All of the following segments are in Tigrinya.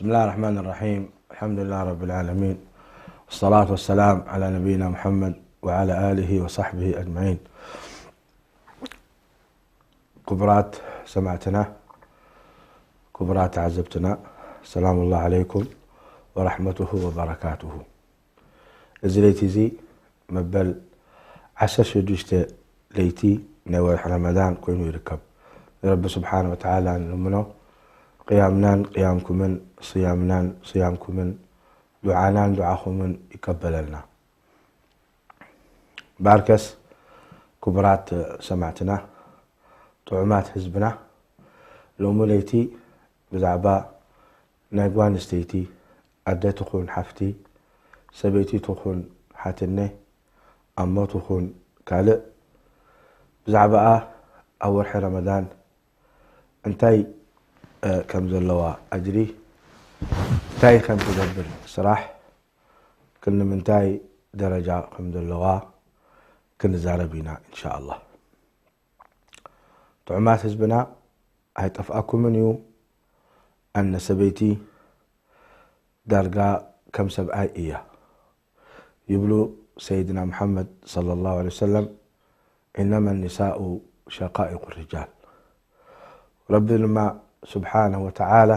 بسم الله الرحمن الرحيم. الحمد لله رب العالمين. والصلاة والسلام على نبينا محمد وعلى آله وصحبه أجمعين. ክቡራት ሰማዕትና፣ ክቡራት ተዓዘብትና፣ ሰላም ላህ ዓለይኩም ወረሕመቱሁ ወበረካቱሁ። እዚ ለይቲ እዚ መበል ዓሰርተ ሽዱሽተ ለይቲ ናይ ወርሒ ረመዳን ኮይኑ ይርከብ። ንረቢ ስብሓነ ወተዓላ ንልምኖ፣ ቅያምናን ቅያምኩምን፣ ስያምናን ስያምኩምን፣ ዱዓናን ዱዓኹምን ይቀበለልና። ባርከስ ክቡራት ሰማዕትና፣ ጥዑማት ህዝብና፣ ሎሚ ለይቲ ብዛዕባ ናይ ጓል ኣንስተይቲ፣ ኣደ ትኹን ሓፍቲ፣ ሰበይቲ ትኹን ሓትነ፣ ኣሞ ትኹን ካልእ፣ ብዛዕባኣ ኣብ ወርሒ ረመዳን እንታይ፣ እ፣ ከም ዘለዋ ኣጅሪ፣ እንታይ ከም ትገብር ስራሕ፣ ክንምንታይ ደረጃ ከም ዘለዋ ክንዛረብ ኢና፣ ኢንሻኣላህ። ጥዑማት ህዝብና፣ ኣይጠፍኣኩምን እዩ፣ ኣነ ሰበይቲ ዳርጋ ከም ሰብኣይ እያ ይብሉ ሰይድና ሙሓመድ ሰለላሁ ዐለይሂ ወሰለም፣ "ኢነማ ኒሳኡ ሸቃኢቁ ሪጃል።" ረቢ ድማ ስብሓነሁ ወተዓላ፣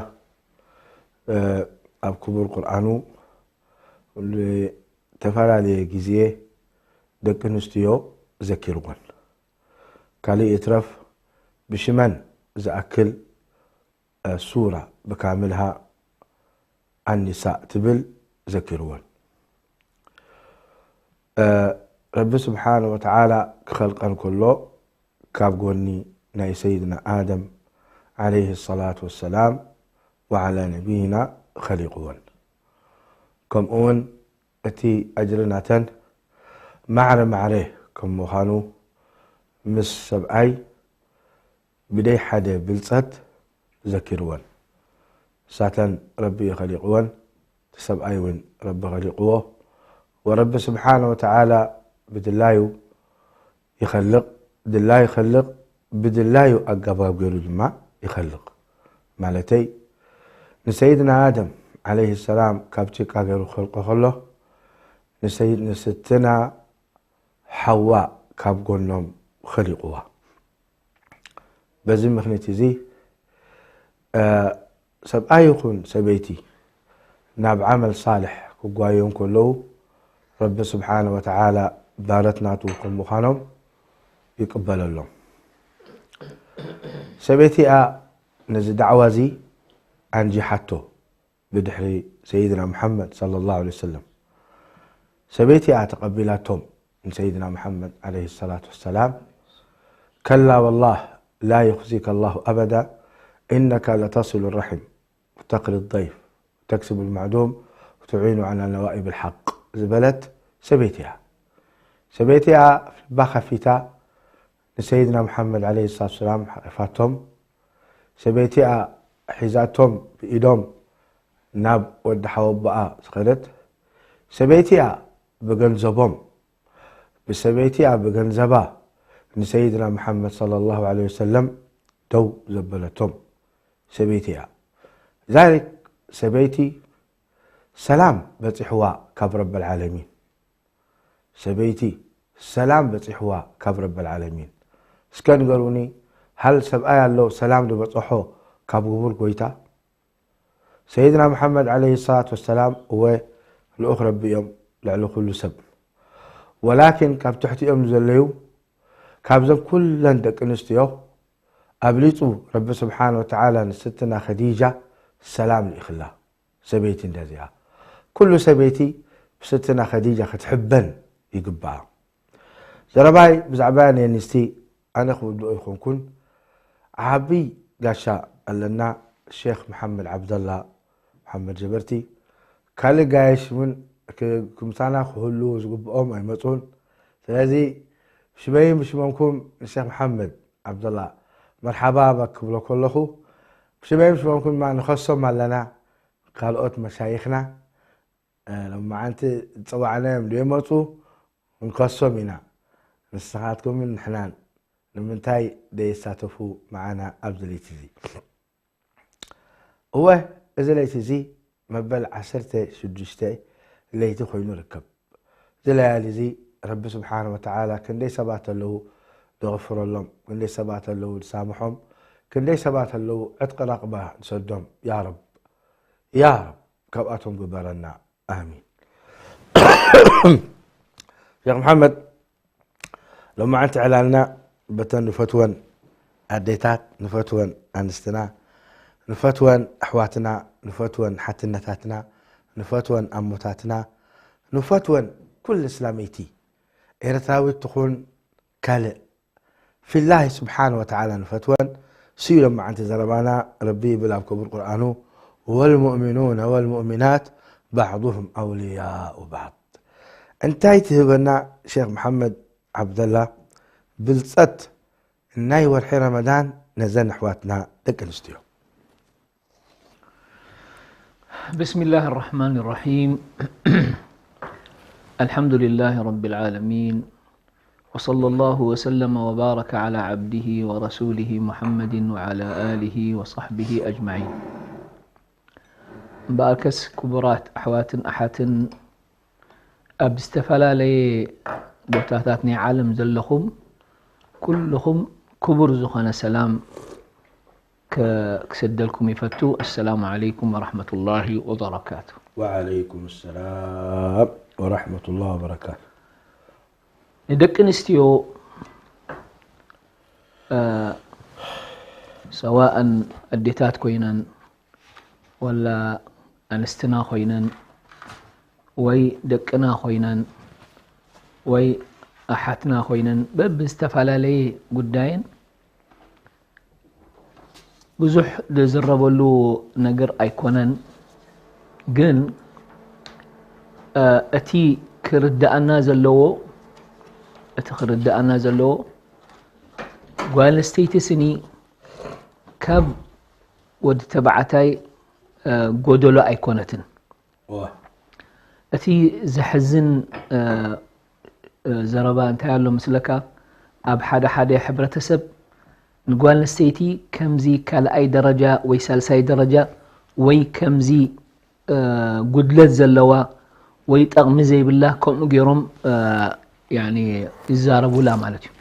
እ፣ ኣብ ክቡር ቁርኣኑ፣ ዝተፈላለየ ግዜ ደቂ ኣንስትዮ ዘኪርወን። ካልእ ይትረፍ፣ ብሽመን ዝኣክል፣ እ፣ ሱራ ብካምልሃ ኣኒሳእ ትብል ዘኪርወን። እ፣ ረቢ ስብሓነ ወተዓላ ክኸልቀን ከሎ፣ ካብ ጎኒ ናይ ሰይድና ኣደም ዓለይሂ ሰላቱ ወሰላም ወዓላ ነቢይና ኸሊቅወን። ከምኡውን እቲ ኣጅሪ ናተን ማዕረ ማዕረ ከም ምዃኑ፣ ምስ ሰብኣይ ብደይ ሓደ ብልጸት ዘኪርወን። ንሳተን ረቢ እዩ ኸሊቅወን፣ እቲ ሰብኣይ እውን ረቢ ኸሊቅዎ። ወረቢ ስብሓነ ወተዓላ ብድላዩ ይኸልቕ፣ ድላዩ ይኸልቕ፣ ብድላዩ ኣገባብ ገይሩ ድማ ይኸልቕ። ማለተይ፣ ንሰይድና ኣደም ዓለይሂ ሰላም ካብ ጭቃ ገይሩ ክኸልቆ ከሎ፣ ንሰይ-፣ ንስትና ሓዋ ካብ ጎኖም ኸሊቕዋ። በዚ ምኽንያት እዚ፣ እ፣ ሰብኣይ ይኹን ሰበይቲ ናብ ዓመል ሳልሕ ክጓዩ እንከለዉ፣ ረቢ ስብሓነ ወተዓላ ባረት ናቱ ከም ምዃኖም ይቅበለሎም። ሰበይቲኣ ነዚ ዳዕዋ እዚ ኣንጂሓቶ። ብድሕሪ ሰይድና ሙሓመድ ሰለላሁ ዐለይሂ ወሰለም፣ ሰበይቲ እያ ተቐቢላቶም ንሰይድና ሙሓመድ ዐለይሂ ሰላቱ ወሰላም፣ "ከላ ወላህ ላ ዩኽዚከ ላሁ ኣበዳ፣ ኢነካ ለተሲሉ ራሒም፣ ወተቅሪ ደይፍ፣ ወተክስቡ ልመዕዱም፣ ወቱዒኑ ዐላ ነዋኢብ ልሓቅ" ዝበለት ሰበይቲ እያ። ሰበይቲ እያ ልባ ከፊታ ንሰይድና ሙሓመድ ዐለይሂ ሰላቱ ወሰላም ሓቂፋቶም። ሰበይቲ እያ ሒዛቶም ብኢዶም ናብ ወዲ ሓወቦኣ ዝኸደት። ሰበይቲ እያ ብገንዘቦም፣ ብሰበይቲ እያ ብገንዘባ ንሰይድና ሙሓመድ ሰለላሁ ዐለይሂ ወሰለም ደው ዘበለቶም ሰበይቲ እያ። ዛሊክ ሰበይቲ ሰላም በፂሕዋ ካብ ረበል ዓለሚን። ሰበይቲ ሰላም በፂሕዋ ካብ ረበል ዓለሚን። እስከ ንገሩኒ፣ ሃል ሰብኣይ ኣሎ ሰላም ዝበፅሖ ካብ ክቡር ጎይታ? ሰይድና ሙሓመድ ዐለይሂ ሰላቱ ወሰላም እወ ልኡኽ ረቢ እዮም ልዕሊ ኩሉ ሰብ። ወላኪን ካብ ትሕቲኦም ዘለዩ ካብዘን ኩለን ደቂ ኣንስትዮ ኣብሊፁ ረቢ ስብሓነ ወተዓላ ንስትና ኸዲጃ ሰላም ልኢኽላ። ሰበይቲ እንደዚኣ። ኩሉ ሰበይቲ ብስትና ኸዲጃ ክትሕበን ይግባኣ። ዘረባይ ብዛዕባ ናይ ኣንስቲ ኣነ ክውድኦ ይኾንኩን፣ ዓቢ ጋሻ ኣለና፣ ሼኽ መሓመድ ዓብደላ መሓመድ ጀበርቲ። ካልእ ጋየሽ እውን ክ-፣ ክምሳና ክህልዉ ዝግብኦም ኣይመጹን። ስለዚ ሽመይን ብሽመንኩም ንሼኽ መሓመድ ዓብደላ መርሓባ ክብሎ ከለኹ፣ ብሽመይን ብሽመንኩም ድማ ንኸሶም ኣለና። ካልኦት መሻይኽና፣ እ፣ ሎማዓንቲ ዝጸዋዕናዮም ደይመጹ፣ ክንከሶም ኢና። ንስኻትኩምን ንሕናን ንምንታይ ደይሳተፉ መዓና ኣብዚ ለይቲ እዚ? እወ፣ እዚ ለይቲ እዚ መበል ዓሰርተ ሽዱሽተ ለይቲ ኮይኑ ይርከብ። እዚ ለያሊ እዚ ረቢ ስብሓነ ወተዓላ ክንደይ ሰባት ኣለዉ ዘغፍረሎም፣ ክንደይ ሰባት ኣለዉ ዝሳምሖም፣ ክንደይ ሰባት ኣለዉ ዕጥቂ ረቕባ ዝሰዶም። ያ ረብ፣ ያ ረብ ካብኣቶም ግበረና። ኣሚን። ሸኽ መሓመድ፣ ሎማዓንቲ ዕላልና በተን ንፈትወን ኣዴታት፣ ንፈትወን ኣንስትና፣ ንፈትወን ኣሕዋትና፣ ንፈትወን ሓትነታትና፣ ንፈትወን ኣሞታትና፣ ንፈትወን ኩል እስላመይቲ ኤርትራዊት ትኹን ካልእ ፊላሂ ስብሓን ወተዓላ ንፈትወን። ስዩ ሎማዓንቲ ዘረባና ረቢ ይብል ኣብ ክቡር ቁርኣኑ፣ ወልሙእሚኑነ ወልሙእሚናት ባዕዱሁም ኣውልያኡ ባዕድ። እንታይ ትህበና ሼኽ መሓመድ ዓብደላ ብልጸት ናይ ወርሒ ረመዳን ነዘን ኣሕዋትና ደቂ ኣንስትዮ? بسم الله الرحمن الرحيم. الحمد لله رب العالمين. وصلى الله وسلم وبارك على عبده ورسوله محمد وعلى آله وصحبه أجمعين. እምበኣርከስ ክቡራት ኣሕዋትን ኣሓትን ኣብ ዝተፈላለየ ቦታታት ናይ ዓለም ዘለኹም ኩልኹም ክቡር ዝኾነ ሰላም ክሰደልኩም ይፈቱ። السلام عليكم ورحمة الله وبركاته. ወዓለይኩም ሰላም ወራሕመቱላህ ወበረካቱ። ንደቂ ኣንስትዮ ሰዋእን ኣዴታት ኮይነን ወላ ኣንስትና ኮይነን ወይ ደቅና ኮይነን ወይ ኣሓትና ኮይነን በብዝተፈላለየ ጉዳየን ብዙሕ ዝዝረበሉ ነገር ኣይኮነን። ግን እቲ ክርዳኣና ዘለዎ እቲ ክርዳኣና ዘለዎ ጓል ኣንስተይቲ ስኒ ካብ ወዲ ተባዕታይ ጎደሎ ኣይኮነትን። እቲ ዘሕዝን ዘረባ እንታይ ኣሎ መስለካ? ኣብ ሓደ ሓደ ሕብረተሰብ ንጓል ኣንስተይቲ ከምዚ ካልኣይ ደረጃ ወይ ሳልሳይ ደረጃ ወይ ከምዚ ጉድለት ዘለዋ ወይ ጠቕሚ ዘይብላ ከምኡ ገይሮም ይዛረቡላ ማለት እዩ።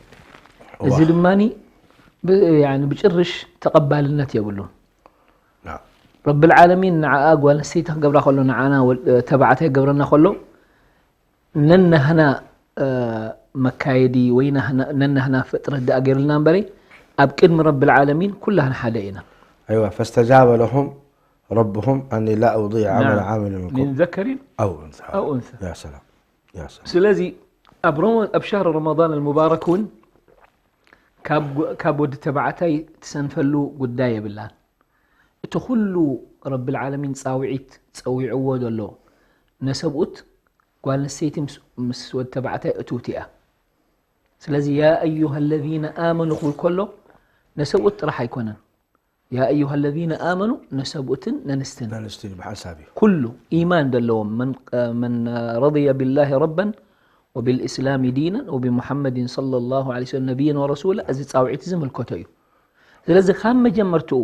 እዚ ድማ ብጭርሽ ተቐባልነት የብሉን። ረብል ዓለሚን ንዓኣ ጓል ኣንስተይቲ ክገብራ ከሎ ንዓና ተባዕታይ ክገብረና ከሎ ነናህና መካየዲ ወይ ነናህና ፍጥረት ደኣ ገይሩልና እምበረይ ኣብ ቅድሚ ረብል ዓለሚን ኩላህና ሓደ ኢና። ኣይዋ ፈስተጃበ ለሁም ረብሁም ኣኒ ላ ኡዲዕ ዓመለ ዓሚል ሚንኩም ሚን ዘከሪን ኣው ኡንሳ። ኣው ኡንሳ። ያ ሰላም ያ ሰላም። ስለዚ ኣብ ሮሞ- ኣብ ሻህር ረመዳን ኣልሙባረክ እውን ካብ ጎ- ካብ ወዲ ተባዕታይ ትሰንፈሉ ጉዳይ የብላን። እቲ ኩሉ ረብል ዓለሚን ፃውዒት ፀዊዕዎ ዘሎ ነሰብኡት ጓል ኣንስተይቲ ምስ- ምስ ወዲ ተባዕታይ እትውቲ እያ። ስለዚ ያ ኣዩሃ ለዚነ ኣመኑ ክብል ከሎ ነሰብኡት ጥራሕ ኣይኮነን። ያ ኣዩሃ ለዚነ ኣመኑ ነሰብኡትን ነንስትን ኣንስትን ብሓንሳብ እዩ። ኩሉ ኢማን ዘለዎም መን መን ረضየ ቢላሂ ረበን ወቢልእስላሚ ዲነን ወቢሙሐመድን ሰለላሁ ዐለይሂ ወሰለም ነቢየን ወረሱላ እዚ ፃውዒት እዚ ምልከቶ እዩ። ስለዚ ካብ መጀመርትኡ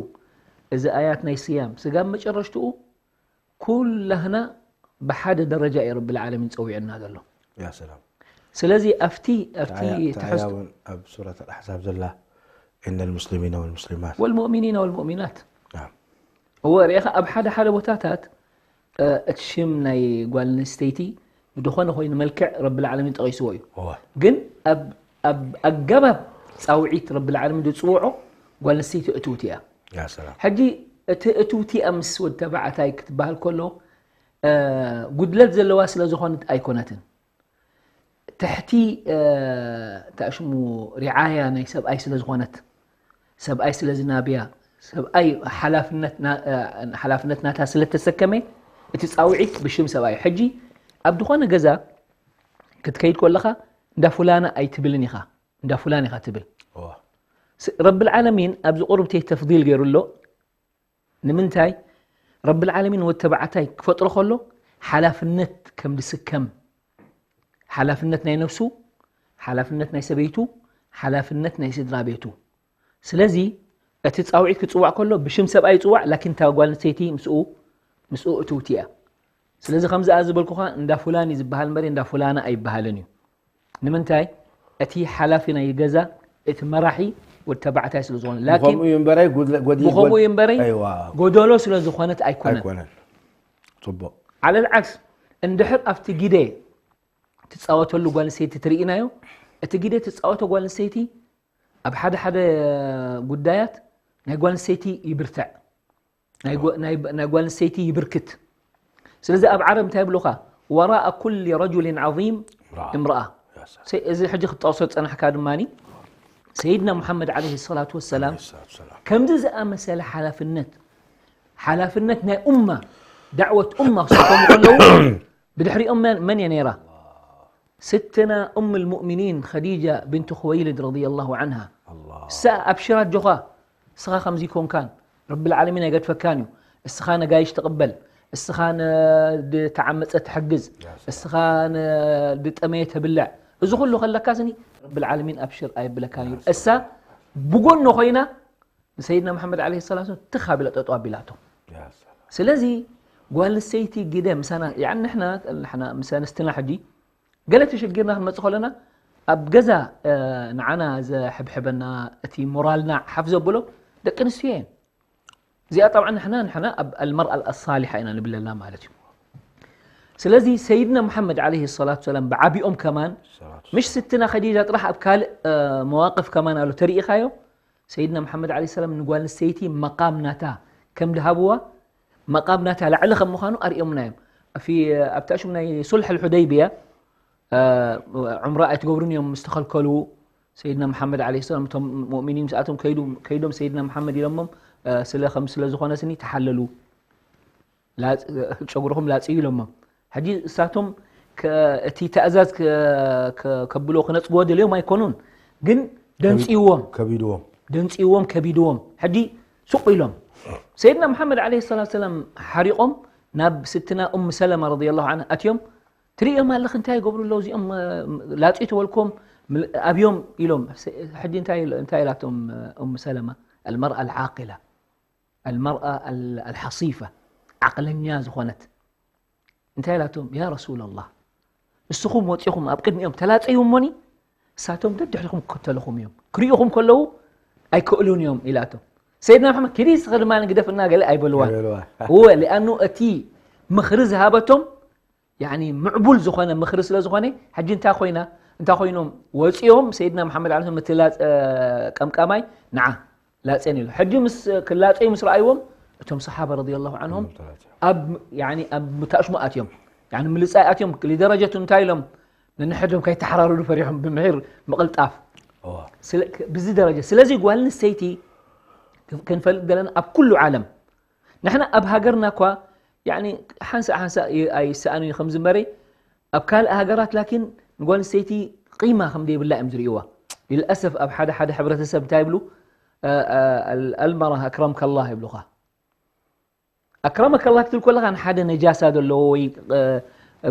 እዚ ኣያት ናይ ስያም ስጋብ መጨረሽትኡ ኩላህና ብሓደ ደረጃ እዩ ረብል ዓለሚን ፀዊዕና ዘሎ። ያ ሰላም። ስለዚ ኣብቲ ኣብቲ ተዓያ- ተዓያ ትሕዝቶ እውን ኣብ ሱረት ኣልኣሕዛብ ዘላ እነ ልሙስሊሚነ ወልሙስሊማት ወልሙእሚኒን ወልሙእሚናት ናም። እወ ርኢኻ ኣብ ሓደ ሓደ ቦታታት እ፣ እቲ ሽም ናይ ጓል ኣንስተይቲ ብድኾነ ኮይኑ መልክዕ ረብል ዓለሚን ጠቒስዎ እዩ። እወ። ግን ኣብ ኣብ ኣገባብ ፃውዒት ረብል ዓለሚን ዝፅውዖ ጓል ኣንስተይቲ እትውቲ እያ። ያ ሰላም። ሕጂ እቲ እትውቲ እያ ምስ ወዲ ተባዕታይ ክትበሃል ከሎ እ፣ ጉድለት ዘለዋ ስለ ዝኾነት ኣይኮነትን። ትሕቲ እ፣ እንታይ ሽሙ ሪዓያ ናይ ሰብኣይ ስለ ዝኾነት ሰብኣይ ስለ ዝናብያ ሰብኣይ ሓላፍነት ና- እ፣ ሓላፍነት ናታ ስለ ተሰከመ እቲ ፃውዒት ብሽም ሰብኣይ ሕጂ ኣብ ዝኾነ ገዛ ክትከይድ ከለኻ እንዳ ፉላና ኣይትብልን ኢኻ እንዳ ፉላን ኢኻ ትብል። እወ። ስ- ረብል ዓለሚን ኣብዚ ቁርብተይ ተፍዲል ገይሩ ኣሎ። ንምንታይ ረብል ዓለሚን ወዲ ተባዕታይ ክፈጥሮ ከሎ ሓላፍነት ከም ዝስከም ሓላፍነት ናይ ነፍሱ ሓላፍነት ናይ ሰበይቱ ሓላፍነት ናይ ስድራ ቤቱ። ስለዚ እቲ ፃውዒት ክፅዋዕ ከሎ ብሽም ሰብኣይ ይፅዋዕ ላኪን እታ ጓል ኣንስተይቲ ምስኡ ምስኡ እትውቲ እያ። ስለዚ ከምዚ ዝበልኩኻ እንዳ ፉላን እዩ ዝበሃል እምበር እንዳ ፉላና ኣይበሃልን እዩ። ንምንታይ? እቲ ሓላፊ ናይ ገዛ፣ እቲ መራሒ ወዲ ተባዕታይ ስለ ዝኾነ። ላኪን ብኸምኡ እዩ እምበረይ፣ ጉድለ-፣ ጎዲ-፣ ብኸምኡ እዩ እምበረይ፣ ኣይዋ። ጎደሎ ስለ ዝኾነት ኣይኮነን። ኣይኮነን። ጽቡቕ። ዓለል ዓክስ፣ እንድሕር ኣብቲ ግደ ትጻወተሉ ጓል ኣንስተይቲ ትርኢናዮ፣ እቲ ግደ ትጻወቶ ጓል ኣንስተይቲ ኣብ ሓደ ሓደ ጉዳያት ናይ ጓል ኣንስተይቲ ይብርትዕ፣ ናይ ጓ-፣ ናይ፣ ናይ ጓል ኣንስተይቲ ይብርክት። ስለዚ ኣብ ዓረብ እንታይ ይብሉኻ? ወራእ ኩል ረጁልን ዓዚም እምረኣ። እምረኣ። ያ ሰላም። ሰ-፣ እዚ ሕጂ ክትጠቕሶ ዝጸናሕካ ድማኒ ሰይድና ሙሓመድ ዓለይሂ ሰላቱ ወሰላም ዓለይሂ ሰላቱ ወሰላም። ከምዚ ዝኣመሰለ ሓላፍነት፣ ሓላፍነት ናይ ኡማ፣ ዳዕወት ኡማ ክስከሙ ከለዉ ብድሕሪኦም መን፣ መን እየ ነይራ? ስትነ ኡም ልሙእሚኒን ኸዲጃ ብንት ኹወይልድ ረዲየላሁ ዓንሃ። ኣላህ። እሳ ኣብሽር ኣጆኻ፣ እስኻ ከምዚ ኮንካን፣ ረብል ዓለሚን ኣይገድፈካን እዩ። እስኻ ነጋይሽ ትቕበል፣ እስኻ ንድተዓመጸ ትሕግዝ፣ ያ ሰላም። እስኻ ንድጠመየ ተብልዕ። እዚ ኩሉ ከለካስኒ ረብል ዓለሚን ኣብሽር ኣየብለካን እዩ። ያ እሳ ሰላም። ብጎኑ ኮይና ንሰይድና መሓመድ ዓለይሂ ሰላም ትኽ ኣቢላ ጠጠው ኣቢላቶ። ያ ሰላም። ስለዚ ጓል ኣንስተይቲ ግደ ምሳና፣ ያዕኒ ንሕና፣ ንሕና ምስ ኣንስትና ሕጂ ገለ ተሸጊርና ክንመጽእ ከለና ኣብ ገዛ፣ እ፣ ንዓና ዘሕብሕበና፣ እቲ ሞራልና ሓፍ ዘብሎ ደቂ ኣንስትዮ እየን። እዚኣ ጠብዓ ንሕና፣ ንሕና ኣብ ኣልመርኣ ኣሳሊሓ ኢና ንብለላ ማለት እዩ። ስለዚ ሰይድና መሓመድ ዓለይሂ ሰላቱ ሰላም ብዓቢኦም ከማን ሰላቱ ምሽ ሰላም። ስትና ኸዲጃ ጥራሕ ኣብ ካልእ፣ እ፣ መዋቅፍ ከማን ኣሎ ተሪኢኻዮ። ሰይድና መሓመድ ዓለይሂ ሰላም ንጓል ኣንስተይቲ መቃም ናታ ከም ድሃብዋ፣ መቃም ናታ ላዕሊ ከም ምዃኑ ኣርእዮምና እዮም። ኣፊ-፣ ኣብታ ሽም ናይ ሱልሕ ኣልሑደይብያ፣ እ፣ ዑምራ ኣይትገብሩን እዮም ምስ ተኸልከሉ፣ ሰይድና መሓመድ ዓለይሂ ሰላም እቶም ሙእሚኒን ምስኣቶም ከይዱ-፣ ከይዶም ሰይድና መሓመድ ኢሎሞም፣ እ፣ ስለ ከም ስለ ዝኾነ ስኒ ተሓለሉ። ላጽ-፣ ጨጉርኹም ላጽዩ ኢሎሞም። ሕጂ እሳቶም ከ-፣ እቲ ትእዛዝ ከ-፣ ከ-፣ ከብሎ ክነጽግዎ ደልዮም ኣይኮኑን፣ ግን ደንጽይዎም። ከቢድዎም። ደንጽይዎም፣ ከቢድዎም። ሕጂ ሱቕ ኢሎም። ሰይድና መሓመድ ዓለይሂ ሰላቱ ሰላም ሓሪቖም ናብ ስትና ኡም ሰለማ ረዲየላሁ ዓንሃ ኣትዮም። "ትርእዮም ኣለኺ እንታይ ይገብሩ ኣለዉ እዚኦም፣ እ፣ ላጽዩ ተበልክዎም፣ ምል-፣ ኣብዮም" ኢሎም። ስ-፣ ሕጂ እንታይ ኢል-፣ እንታይ ኢላቶም፣ እ፣ ኡም ሰለማ? ኣልመርኣ ኣልዓቂላ። ኣልመርኣ ኣል-፣ ኣልሓሲፋ፣ ዓቕለኛ ዝኾነት። እንታይ ኢላቶም? "ያ ረሱለላህ፣ ንስኹም ወጺኹም ኣብ ቅድሚኦም ተላጸዩ እሞኒ፣ እሳቶም ደድሕሪኹም ክከተልኹም እዮም። ክርእዩኹም ከለዉ ኣይክእሉን እዮም" ኢላቶም። ሰይድና መሓመድ፣ "ኪዲ እስኺ ድማ ግደፍና" ገለ ኣይበልዋን። ኣይበልዋን። እወ፣ ሊኣኑ እቲ ምኽሪ ዝሃበቶም ያኒ ምዕቡል ዝኾነ ምኽሪ ስለ ዝኾነ፣ ሕጂ እንታይ ኮይና፣ እንታይ ኮይኖም ወጺኦም፣ ሰይድና መሓመድ ዓለይሂ ሰላም እቲ ላጸ-፣ ቀምቃማይ ንዓ ላጼን ኢሉ። ሕጂ ምስ ክላጸዩ ምስ ረኣይዎም፣ እቶም ሰሓባ ረዲየላሁ ዓንሁም እም፣ ተላጽዮም። ኣብ፣ ያኒ ኣብ ምታሽሞ ኣትዮም። ያኒ ምልጻይ ኣትዮም፣ ሊደረጀቱ እንታይ ኢሎም፣ ነንሕዶም ከይተሓራረዱ ፈሪሖም ብምሒር ምቕልጣፍ። እዋ። ስለ-፣ ብዚ ደረጃ። ስለዚ ጓል ኣንስተይቲ ክንፈልጥ ዘለና ኣብ ኩሉ ዓለም ንሕና ኣብ ሃገርና እኳ፣ ያኒ፣ ሓንሳእ ሓንሳእ ይ-፣ ኣይሰኣኑን እዩ ከምዚ እምበረይ፣ ኣብ ካልእ ሃገራት ላኪን ንጓል ኣንስተይቲ ቂማ ከም ዘይብላ እዮም ዝርእይዋ። ልልኣሰፍ ኣብ ሓደ ሓደ ሕብረተሰብ እንታይ ይብሉ? እ፣ እ፣ ኣል-፣ ኣልመራ ኣክረምከላህ ይብሉኻ። ኣክረመከላህ ክትብል ከለኻ ንሓደ ነጃሳ ዘለዎ ወይ፣ እ፣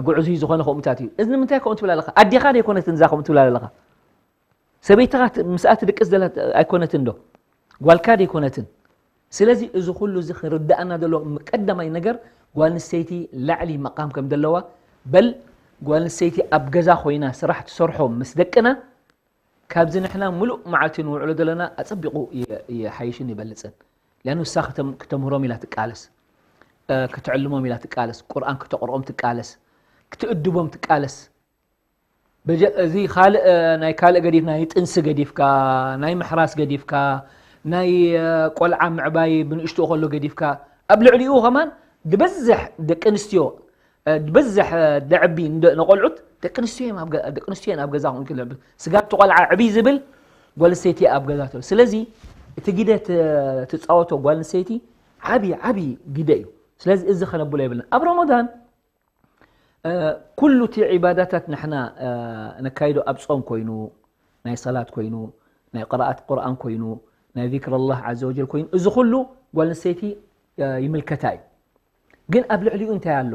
ጉዕዙይ ዝኾነ ከምኡታት እዩ። እዚ ንምንታይ ከምኡ ትብል ኣለኻ? ኣዴኻ ዶ ኣይኮነትን እዛ ከምኡ ትብል ኣለኻ? ሰበይትኻ ት-፣ ምስኣ ትድቅስ ዘላ ኣይኮነትን ዶ? ጓልካ ዶ ኣይኮነትን? ስለዚ እዚ ኩሉ እዚ ክርድኣና ዘለዎ ቀዳማይ ነገር ጓል ኣንስተይቲ ላዕሊ መቃም ከም ዘለዋ፣ በል ጓል ኣንስተይቲ ኣብ ገዛ ኮይና ስራሕ ትሰርሖ ምስ ደቅና፣ ካብዚ ንሕና ምሉእ መዓልቲ ንውዕሎ ዘለና ኣጸቢቑ ይ-፣ ይሓይሽን ይበልጽን። ሊኣኑ እሳ ክተም-፣ ክተምህሮም ኢላ ትቃለስ፣ እ፣ ክትዕልሞም ኢላ ትቃለስ፣ ቁርኣን ክተቕርኦም ትቃለስ፣ ክትእድቦም ትቃለስ። በጀ-፣ እዚ ካልእ፣ እ፣ ናይ ካልእ ገዲፍና፣ ናይ ጥንሲ ገዲፍካ፣ ናይ ምሕራስ ገዲፍካ፣ ናይ፣ እ፣ ቆልዓ ምዕባይ ብንእሽትኡ ከሎ ገዲፍካ፣ ኣብ ልዕሊኡ ከማን ዝበዝሕ ደቂ ኣንስትዮ፣ እ፣ ዝበዝሕ፣ እ፣ ደዕቢ እንደ-፣ ንቆልዑት ደቂ ኣንስትዮ እዮም ኣብ ገ-፣ ደቂ ኣንስትዮ እየን ኣብ ገዛ ኮንክ ለብ-፣ ስጋብ እቲ ቆልዓ ዕብይ ዝብል ጓል ኣንስተይቲ ኣብ ገዛ ትብል። ስለዚ እቲ ግደ ት-፣ ትጻወቶ ጓል ኣንስተይቲ ዓቢ፣ ዓቢ ግደ እዩ። ስለዚ እዚ ከነብሎ የብልና። ኣብ ረመዳን እ፣ ኩሉ እቲ ዒባዳታት ንሕና፣ እ፣ ነካይዶ ኣብ ጾም ኮይኑ፣ ናይ ሰላት ኮይኑ፣ ናይ ቅራኣት ቁርኣን ኮይኑ፣ ናይ ዚክር ኣላህ ዓዘ ወጀል ኮይኑ፣ እዚ ኩሉ ጓል ኣንስተይቲ፣ እ፣ ይምልከታ እዩ። ግን ኣብ ልዕሊኡ እንታይ ኣሎ?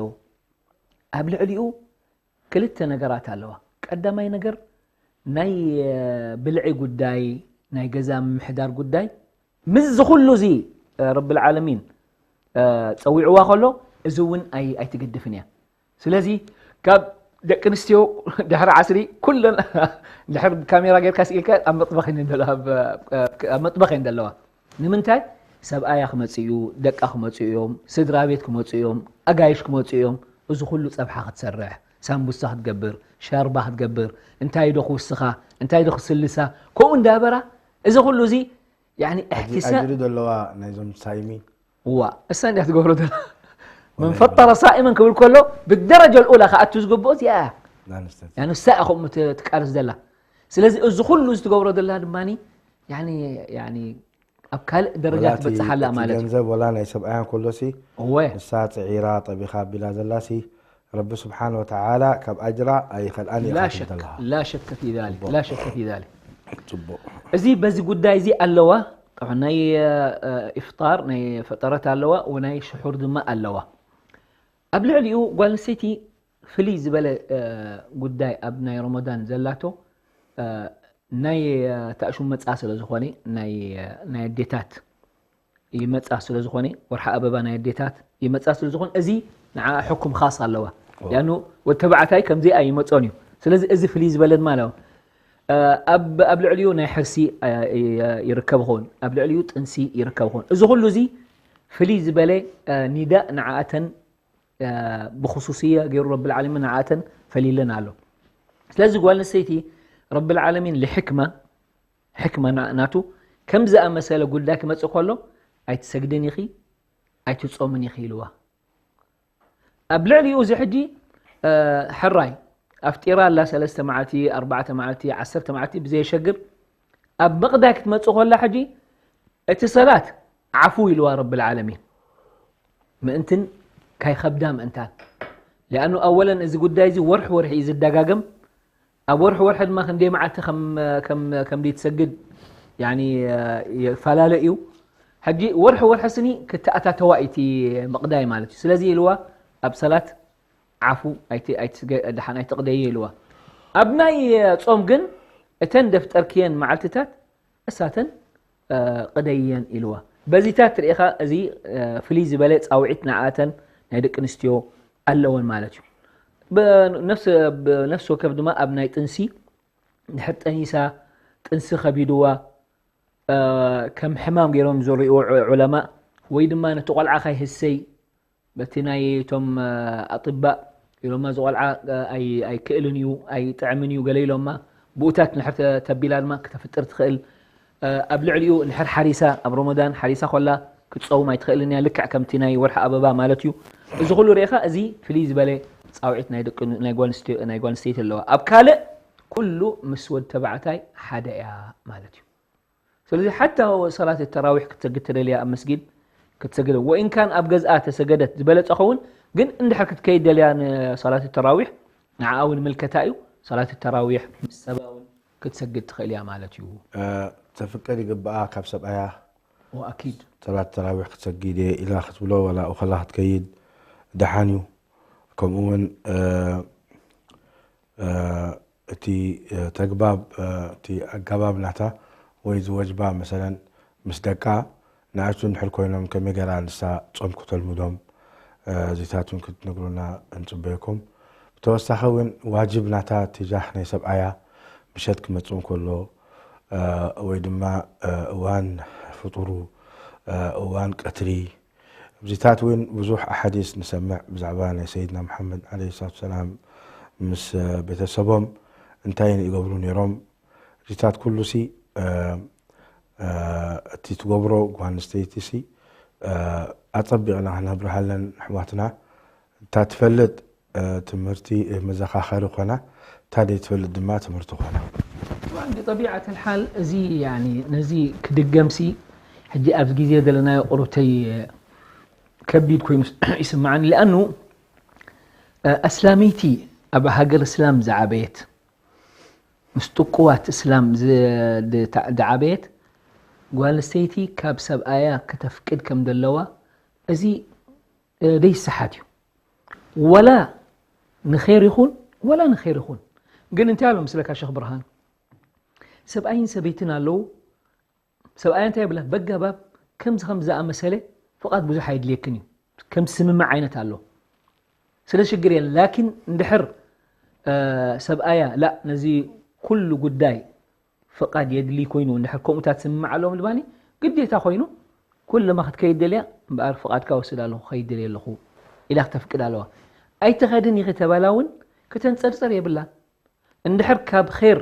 ኣብ ልዕሊኡ ክልተ ነገራት ኣለዋ። ቀዳማይ ነገር ናይ፣ እ፣ ብልዒ ጉዳይ፣ ናይ ገዛ ምምሕዳር ጉዳይ፣ ምስዚ ኩሉ እዚ፣ እ፣ ረብል ዓለሚን፣ እ፣ ጸዊዕዋ ከሎ፣ እዚ እውን ኣይ- ኣይትገድፍን እያ። ስለዚ ካብ ደቂ ኣንስትዮ ድሕሪ ዓስሪ ኩለን ድሕሪ ካሜራ ጌርካ ስኢልካ ኣብ መጥበኽ እየን ዘለዋ፣ ኣብ ኣብ መጥበኽ እየን ዘለዋ። ንምንታይ? ሰብኣያ ክመጽእ እዩ፣ ደቃ ክመጽኡ እዮም፣ ስድራ ቤት ክመጽኡ እዮም፣ ኣጋይሽ ክመጽኡ እዮም። እዚ ኩሉ ጸብሓ ክትሰርሕ፣ ሳምቡሳ ክትገብር፣ ሻርባ ክትገብር፣ እንታይ ዶ ክውስኻ፣ እንታይ ዶ ክስልሳ፣ ከምኡ እንዳበራ እዚ ኩሉ እዚ ያኒ እሕትሳብ ኣጅሪ ዘለዋ ናይዞም ሳይሚ ዋ እሳ እንዲያ ትገብሮ ዘላ من فطر صائما ክብል ከሎ ብደረጃ ልኡላ ከኣቱ ዝግብኦ እዚኣ እያ። ናንስተት ያኒ እሳ እያ ከምኡ ት- ትቃለስ ዘላ። ስለዚ እዚ ኩሉ እዚ ትገብሮ ዘላ ድማ ያኒ ያኒ ኣብ ካልእ ደረጃ ትበፅሓላ ማለት እዩ። ገንዘብ ወላ ናይ ሰብኣያን ከሎሲ እወ ንሳ ፅዒራ ጠቢኻ ኣቢላ ዘላሲ ረቢ ስብሓን ወተዓላ ካብ ኣጅራ ኣይኸልኣን እዩ لا ከትብል شك ዘለኻ لا شك في ذلك لا شك في ذلك ፅቡቅ እዚ በዚ ጉዳይ እዚ ኣለዋ። ጠብዓ ናይ እ፣ ኢፍጣር ናይ ፈጠረት ኣለዋ፣ ወናይ ሽሑር ድማ ኣለዋ። ኣብ ልዕሊኡ ጓል ኣንስተይቲ ፍልይ ዝበለ እ፣ ጉዳይ ኣብ ናይ ረመዳን ዘላቶ እ፣ ናይ እ፣ ታእሹም መፃ ስለ ዝኾነ ናይ እ፣ ናይ ኣዴታት ይመፃ ስለ ዝኾነ ወርሓ ኣበባ ናይ ኣዴታት ይመፃ ስለ ዝኾነ እዚ ንዓ ሕኩም ካስ ኣለዋ። ያኑ ወተባዕታይ ከምዚኣ ይመፆን እዩ። ስለዚ እዚ ፍልይ ዝበለ ድማ ኣለዋ። ኣብ ኣብ ልዕሊኡ ናይ ሕርሲ ይርከብ ኸውን፣ ኣብ ልዕሊኡ ጥንሲ ይርከብ ኸውን። እዚ ኩሉ እዚ ፍልይ ዝበለ ኒዳእ ንዓኣተን ብክሱስያ ገይሩ ረብል ዓለሚን ንዓኣተን ፈሊለን ኣሎ። ስለዚ ጓል ኣንስተይቲ ረብል ዓለሚን ልሕክማ ሕክማ ናቱ ከም ዝኣመሰለ ጉዳይ ክመፅእ ከሎ ኣይትሰግድን ኢኺ ኣይትፆምን ኢኺ ኢልዋ። ኣብ ልዕሊኡ እዚ ሕጂ ሕራይ ኣፍጢራ ኣላ ሰለስተ መዓልቲ ኣርባዕተ መዓልቲ ዓሰርተ መዓልቲ ብዘየሸግር ኣብ ምቕዳይ ክትመፅእ ከላ ሕጂ እቲ ሰላት ዓፉ ኢልዋ ረብል ዓለሚን ምእንትን ካይኸብዳ ምእንታን። ሊኣኑ ኣወለን እዚ ጉዳይ እዚ ወርሒ ወርሒ እዩ ዝደጋገም። ኣብ ወርሒ ወርሒ ድማ ክንደይ መዓልቲ ከም ከም ከም ትሰግድ ያኒ ይፈላለ እዩ። ሕጂ ወርሒ ወርሒ ስኒ ክተኣታተዋ እቲ ምቕዳይ ማለት እዩ። ስለዚ ኢልዋ ኣብ ሰላት ዓፉ ኣይት ኣይትስገ ደሓን ኣይትቕደይ ኢልዋ። ኣብ ናይ ጾም ግን እተን ደፍጠርክየን መዓልትታት እሳተን ቅደየን ኢልዋ። በዚታት ርኢኻ እዚ ፍልይ ዝበለ ጻውዒት ንዓተን ናይ ደቂ ኣንስትዮ ኣለወን ማለት እዩ። ብነፍሲ ወከፍ ድማ ኣብ ናይ ጥንሲ ድሕር ጠኒሳ ጥንሲ ከቢድዋ ከም ሕማም ገይሮም ዝሪእዎ ዑለማ ወይ ድማ ነቲ ቆልዓ ካይህሰይ በቲ ናይ እቶም ኣጥባእ ኢሎማ እዚ ቆልዓ ኣይክእልን እዩ ኣይጥዕምን እዩ ገለ ኢሎማ ብኡታት ንድሕር ተቢላ ድማ ክተፍጥር ትኽእል ኣብ ልዕሊኡ እንድሕር ሓሪሳ ኣብ ሮሞዳን ሓሪሳ ኮላ ክትፀውም ኣይትኽእልን እያ ልክዕ ከምቲ ናይ ወርሒ ኣበባ ማለት እዩ። እዚ ኩሉ ርኢኻ እዚ ፍልይ ዝበለ ፃውዒት ናይ ጓል ኣንስተይቲ ኣለዋ። ኣብ ካልእ ኩሉ ምስ ወድ ተባዕታይ ሓደ እያ ማለት እዩ። ስለዚ ሓታ ሰላት ተራዊሕ ክትሰግድ ተደልያ ኣብ መስጊድ ክትሰግድ ወኢን ካን ኣብ ገዝኣ ተሰገደት ዝበለፀ ኸውን ግን እንድሕር ክትከይድ ደልያ ንሰላት ተራዊሕ ንዓኣ እውን ምልከታ እዩ። ሰላት ተራዊሕ ምስ ሰባ እውን ክትሰግድ ትኽእል እያ ማለት እዩ። ተፍቅድ ይግብኣ ካብ ሰብኣያ ወኣኪድ ሰላት ተራዊሕ ክትሰጊድ እየ ኢላ ክትብሎ ዋላ ኡኸላ ክትከይድ ደሓን እዩ። ከምኡ እውን እቲ ተግባብ እቲ ኣጋባብ ናታ ወይ ዝወጅባ መሰለን ምስ ደቃ ንኣሽቱ እንድሕር ኮይኖም ከመይ ገራ ንሳ ጾም ክተልምዶም እዚታት እውን ክትነግሩና እንጽበየኩም። ብተወሳኺ እውን ዋጅብ ናታ ትጃህ ናይ ሰብኣያ ምሸት ክመጽእ እንከሎ ወይ ድማ እዋን ፍጡሩ እዋን ቀትሪ እብዚታት እውን ብዙሕ ኣሓዲስ ንሰምዕ ብዛዕባ ናይ ሰይድና መሓመድ ዓለይሂ ሰላቱ ሰላም ምስ ቤተሰቦም እንታይ ይገብሩ ነይሮም። እዚታት ኩሉ ሲ እቲ ትገብሮ ጓል ኣንስተይቲ ሲ ኣጸቢቕና ክነብርሃለን ኣሕዋትና እታ ትፈልጥ ትምህርቲ መዘኻኸሪ ኮና እታ ዘይትፈልጥ ድማ ትምህርቲ ኮና። ብጠቢዓት ልሓል እዚ ነዚ ክድገምሲ ሕጂ ኣብዚ ግዜ ዘለናዮ ቁሩብተይ ከቢድ ኮይኑ ይስምዓኒ። ሊኣኑ ኣስላመይቲ ኣብ ሃገር እስላም ዝዓበየት ምስ ጥቁዋት እስላም ዝዓበየት ጓል ኣንስተይቲ ካብ ሰብኣያ ከተፍቅድ ከም ዘለዋ እዚ ደይሰሓት እዩ። ወላ ንኸይር ይኹን ወላ ንኸይር ይኹን ግን እንታይ ኣሎ ምስለካ ሸኽ ብርሃን ሰብኣይን ሰበይትን ኣለዉ። ሰብኣያ እንታይ ይብላ በጋባብ ከምዚ ከም ዝኣመሰለ ፍቓድ ብዙሕ ኣይድልየክን እዩ። ከም ስምምዕ ዓይነት ኣሎ። ስለ ሽግር የለን። ላኪን እንድሕር ሰብኣያ ላ ነዚ ኩሉ ጉዳይ ፍቓድ የድሊ ኮይኑ፣ እንድሕር ከምኡታት ስምምዕ ኣለዎም ድማ ግዴታ ኮይኑ፣ ኩለማ ክትከይድ ደልያ እምበኣር ፍቓድካ ወስድ ኣለኹ፣ ከይድ ደልየ ኣለኹ ኢላ ክተፍቅድ ኣለዋ። ኣይትኸድን ኢኺ ተባላ እውን ክተንጸርጸር የብላን። እንድሕር ካብ ር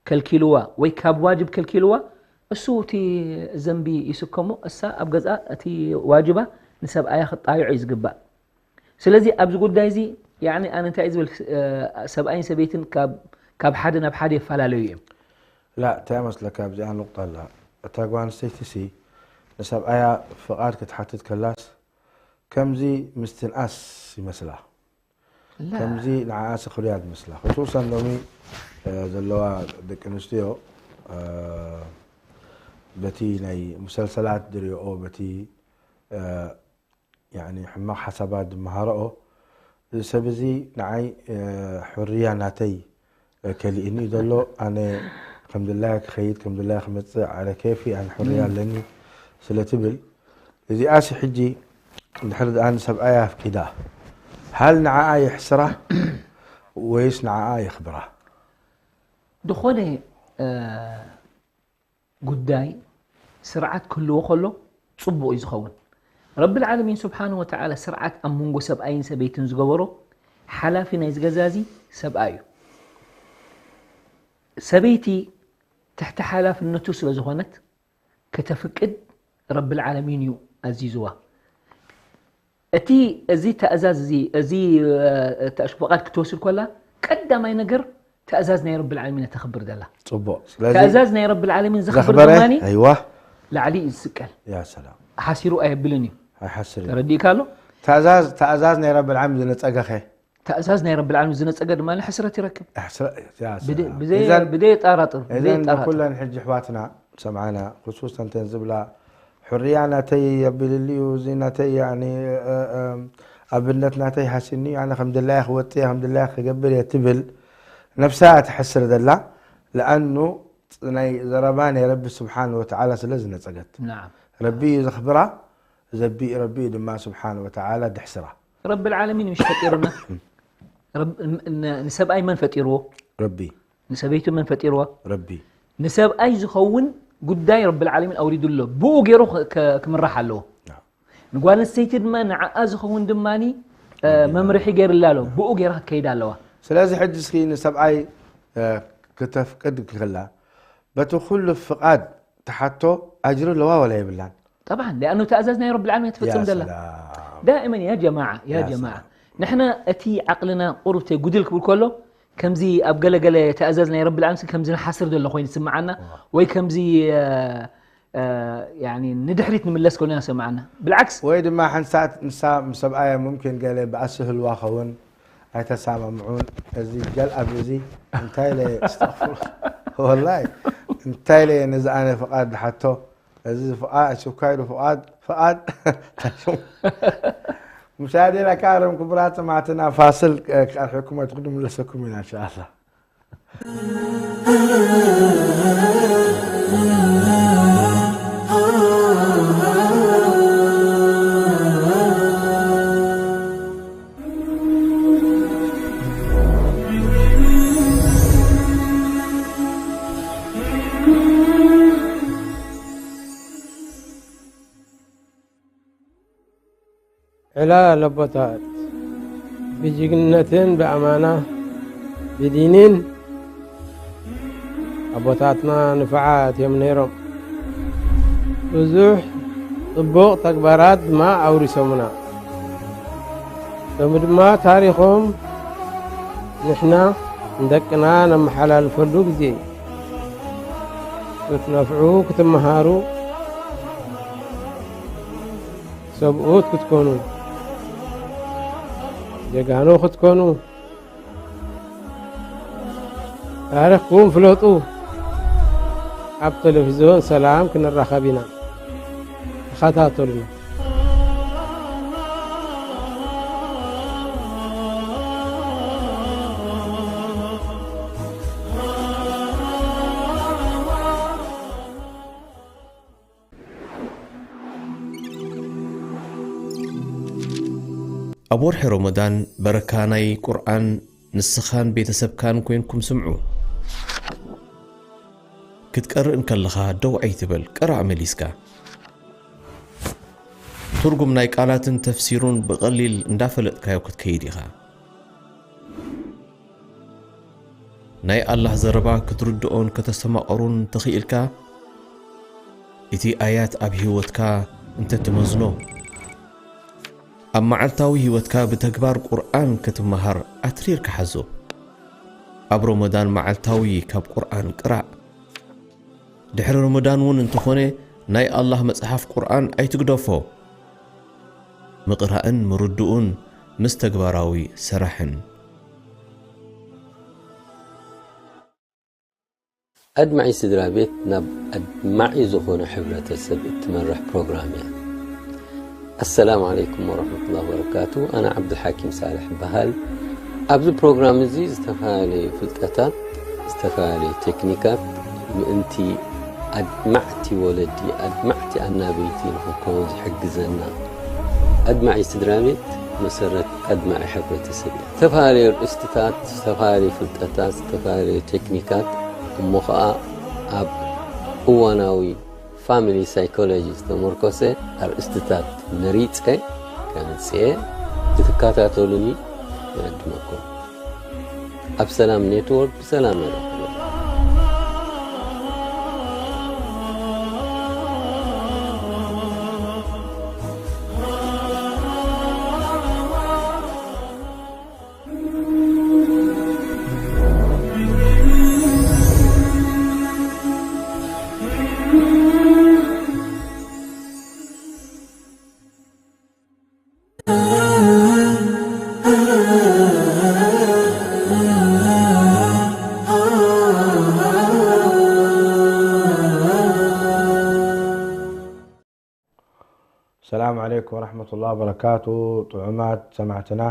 ከልኪልዋ ወይ ካብ ዋጅብ ከልኪልዋ፣ እሱ እቲ ዘንቢ ይስከሞ፣ እሳ ኣብ ገዛ እቲ ዋጅባ ንሰብኣያ ክጣይዖ እዩ ዝግባእ። ስለዚ ኣብዚ ጉዳይ እዚ ያኒ ኣነ እንታይ ዝብል፣ ሰብኣይን ሰበይትን ካብ ሓደ ናብ ሓደ ይፈላለዩ እዮም። ላ እንታይ መስለካ ኣብዚኣ ንቕጣ ኣላ። እታ ጓል ኣንስተይቲ ሲ ንሰብኣያ ፍቓድ ክትሓትት ከላስ ከምዚ ምስትንኣስ ይመስላ። ከምዚ ንዓኣ ስኽርያ ዝመስላ። ክሱሰን ሎሚ ዘለዋ ደቂ ኣንስትዮ በቲ ናይ ሙሰልሰላት ድሪኦ በቲ ሕማቕ ሓሳባት ዝመሃረኦ እዚ ሰብ እዚ ንዓይ ሕርያ ናተይ ከሊእኒ እዩ ዘሎ። ኣነ ከም ድላየ ክኸይድ ከም ድላየ ክመፅእ ዓለ ኬፊ ኣነ ሕርያ ኣለኒ ስለ ትብል እዚኣሲ ሕጂ እንድሕር ደኣ ንሰብኣያ ኣፍቂዳ ሃል ንዓኣ የሕስራ ወይስ ንዓኣ የኽብራ? ዝኾነ ጉዳይ ስርዓት ክህልዎ ከሎ ፅቡቕ እዩ ዝኸውን። ረብል ዓለሚን ስብሓን ወተዓላ ስርዓት ኣብ መንጎ ሰብኣይን ሰበይትን ዝገበሮ ሓላፊ ናይ ዝገዛዚ ሰብኣይ እዩ። ሰበይቲ ትሕቲ ሓላፍነቱ ስለ ዝኾነት ከተፍቅድ ረብል ዓለሚን እዩ ኣዚዝዋ። እቲ እዚ ተእዛዝ እዚ እዚ ፍቓድ ክትወስድ ከላ ቀዳማይ ነገር ተእዛዝ ናይ ረብል ዓለሚን ተኽብር ዘላ። ፅቡቕ። ተእዛዝ ናይ ረብል ዓለሚን ዘኽብር ድማ ኣይዋ ላዕሊ እዩ ዝስቀል። ያ ሰላም ሓሲሩ ኣየብልን እዩ። ኣይሓስር ተረዲእካ ኣሎ። ተእዛዝ ተእዛዝ ናይ ረብል ዓለሚን ዝነፀገኸ ተእዛዝ ናይ ረብል ዓለሚን ዝነፀገ ድማ ሕስረት ይረክብ። ሕስረ- ያ ሰላም። ብደ- ብደየ- ብደየ ጣራጥር ብደየ እዘን ጣራጥር ኩለን ሕጂ ኣሕዋትና ሰምዓና ክሱስ ተንተን ዝብላ ሕርያ ናተይ የብልልዩ እዚ ናተይ ያኒ ኣብነት ናተይ ሃሲኒ ኣነ ከም ድላየ ክወፅእ ከም ድላየ ክገብር እየ ትብል ነፍሳ እያ ትሕስር ዘላ። ለኣኑ ናይ ዘረባ ናይ ረቢ ስብሓን ወተዓላ ስለ ዝነፀገት ናዓም ረቢ እዩ ዘኽብራ። ዘቢ ረቢ እዩ ድማ ስብሓን ወተዓላ ድሕስራ። ረብል ዓለሚን ምሽ ፈጢሩና። ረብ- ን- ን- ንሰብኣይ መን ፈጢርዎ? ረቢ ንሰበይቱ መን ፈጢርዋ? ረቢ ንሰብኣይ ዝኸውን ጉዳይ ረብል ዓለሚን ኣውሪዱ ኣሎ። ብኡ ገይሩ ክ- ክ- ክምራሕ ኣለዎ። ንጓል ኣንስተይቲ ድማ ንዓኣ ዝኸውን ድማ መምርሒ ገይርላ ኣሎ። ብኡ ገይራ ክትከይድ ኣለዋ። ስለዚ ሕጂ እስኪ ንሰብኣይ እ፣ ክተፍቅድ ክኽላ በቲ ኩሉ ፍቓድ ትሓቶ ኣጅሪ ኣለዋ ወላ የብላን? ጠብዓን ሊኣኑ ተእዛዝ ናይ ረብል ዓለሚን ትፍፅም ያ ዘላ። ሰላም። ዳእመን ያ ጀማዓ ያ ያ ጀማዓ ሰላም። ንሕና እቲ ዓቕልና ቁሩብ ተጉድል ክብል ከሎ ከምዚ ኣብ ገለገለ ተእዛዝ ናይ ረብል ዓለሚን ከምዚ ንሓስር ዘሎ ኮይኑ ዝስምዓና ወይ ከምዚ እ፣ እ፣ ያኒ ንድሕሪት ንምለስ ከሎ ኢና ዝሰምዓና። ብልዓክስ ወይ ድማ ሓንሳት ንሳ ምስ ሰብኣያ ሙምኪን ገለ ብኣስህልዋ ኸውን ኣይተሳማምዑን። እዚ ጀል ኣብዚ እንታይ ኢለ እስተኽፍር ወላይ እንታይ ኢለ ነዚ ኣነ ፍቓድ ዝሓቶ እዚ ፍቓድ ሽኳይሉ ፍቓድ ፍቓድ ሙሻዴላ ካረም ክቡራት ሰማዕትና ፋስል ክኣርሕኩም ኣይትኽዱ ምለሰኩም ኢና እንሻኣላ። ዕላል ኣቦታት ብጅግንነትን ብኣማና ብዲንን ኣቦታትና ንፉዓት እዮም ነይሮም። ብዙሕ ጽቡቕ ተግባራት ድማ ኣውሪሶምና። ሎሚ ድማ ታሪኾም ንሕና ንደቅና ነመሓላልፈሉ ግዜ እዩ። ክትነፍዑ ክትመሃሩ ሰብኡት ክትኮኑ ጀጋኑ ክትኮኑ ታሪኽኩም ፍለጡ። ኣብ ቴሌቪዝዮን ሰላም ክንራኸብ ኢና። ተኸታተሉና። ኣብ ወርሒ ረመዳን በረካ ናይ ቁርኣን ንስኻን ቤተሰብካን ኮይንኩም ስምዑ። ክትቀርእ እንከለኻ ደው ኣይትበል፣ ቅራእ መሊስካ። ትርጉም ናይ ቃላትን ተፍሲሩን ብቐሊል እንዳፈለጥካዮ ክትከይድ ኢኻ። ናይ ኣላህ ዘረባ ክትርድኦን ከተስተማቐሩን ተኽኢልካ፣ እቲ ኣያት ኣብ ህይወትካ እንተትመዝኖ፣ ኣብ መዓልታዊ ህይወትካ ብተግባር ቁርኣን ክትመሃር ኣትሪርካ ሓዞ። ኣብ ረመዳን መዓልታዊ ካብ ቁርኣን ቅራእ። ድሕሪ ረመዳን እውን እንተኾነ ናይ ኣላህ መጽሓፍ ቁርኣን ኣይትግደፎ። ምቕራእን ምርድኡን ምስ ተግባራዊ ስራሕን። ኣድማዒ ስድራ ቤት ናብ ኣድማዒ ዝኾነ ሕብረተሰብ እትመርሕ ፕሮግራም እያ። ኣሰላሙ ዓለይኩም ወረሕመቱላሂ ወበረካቱ። ኣነ ዓብዱልሓኪም ሳልሕ እበሃል። ኣብዚ ፕሮግራም እዚ ዝተፈላለዩ ፍልጠታት፣ ዝተፈላለዩ ቴክኒካት ምእንቲ ኣድማዕቲ ወለዲ፣ ኣድማዕቲ ኣናበይቲ ንኽንከውን ዝሕግዘና። ኣድማዒ ስድራ ቤት መሰረት ኣድማዒ ሕብረተሰብ እዩ። ዝተፈላለዩ ኣርእስትታት፣ ዝተፈላለዩ ፍልጠታት፣ ዝተፈላለዩ ቴክኒካት፣ እሞ ኸዓ ኣብ እዋናዊ ፋሚሊ ሳይኮሎጂ ዝተመርኮሰ ኣርእስትታት መሪጸ ከምጽኤ ክትከታተሉኒ ይዕድመኩም። ኣብ ሰላም ኔትወርክ ብሰላም ንረኽቦ። ሰላም ዓለይኩም ወረሕመቱላሂ ወበረካቱ። ጥዑማት ሰማዕትና፣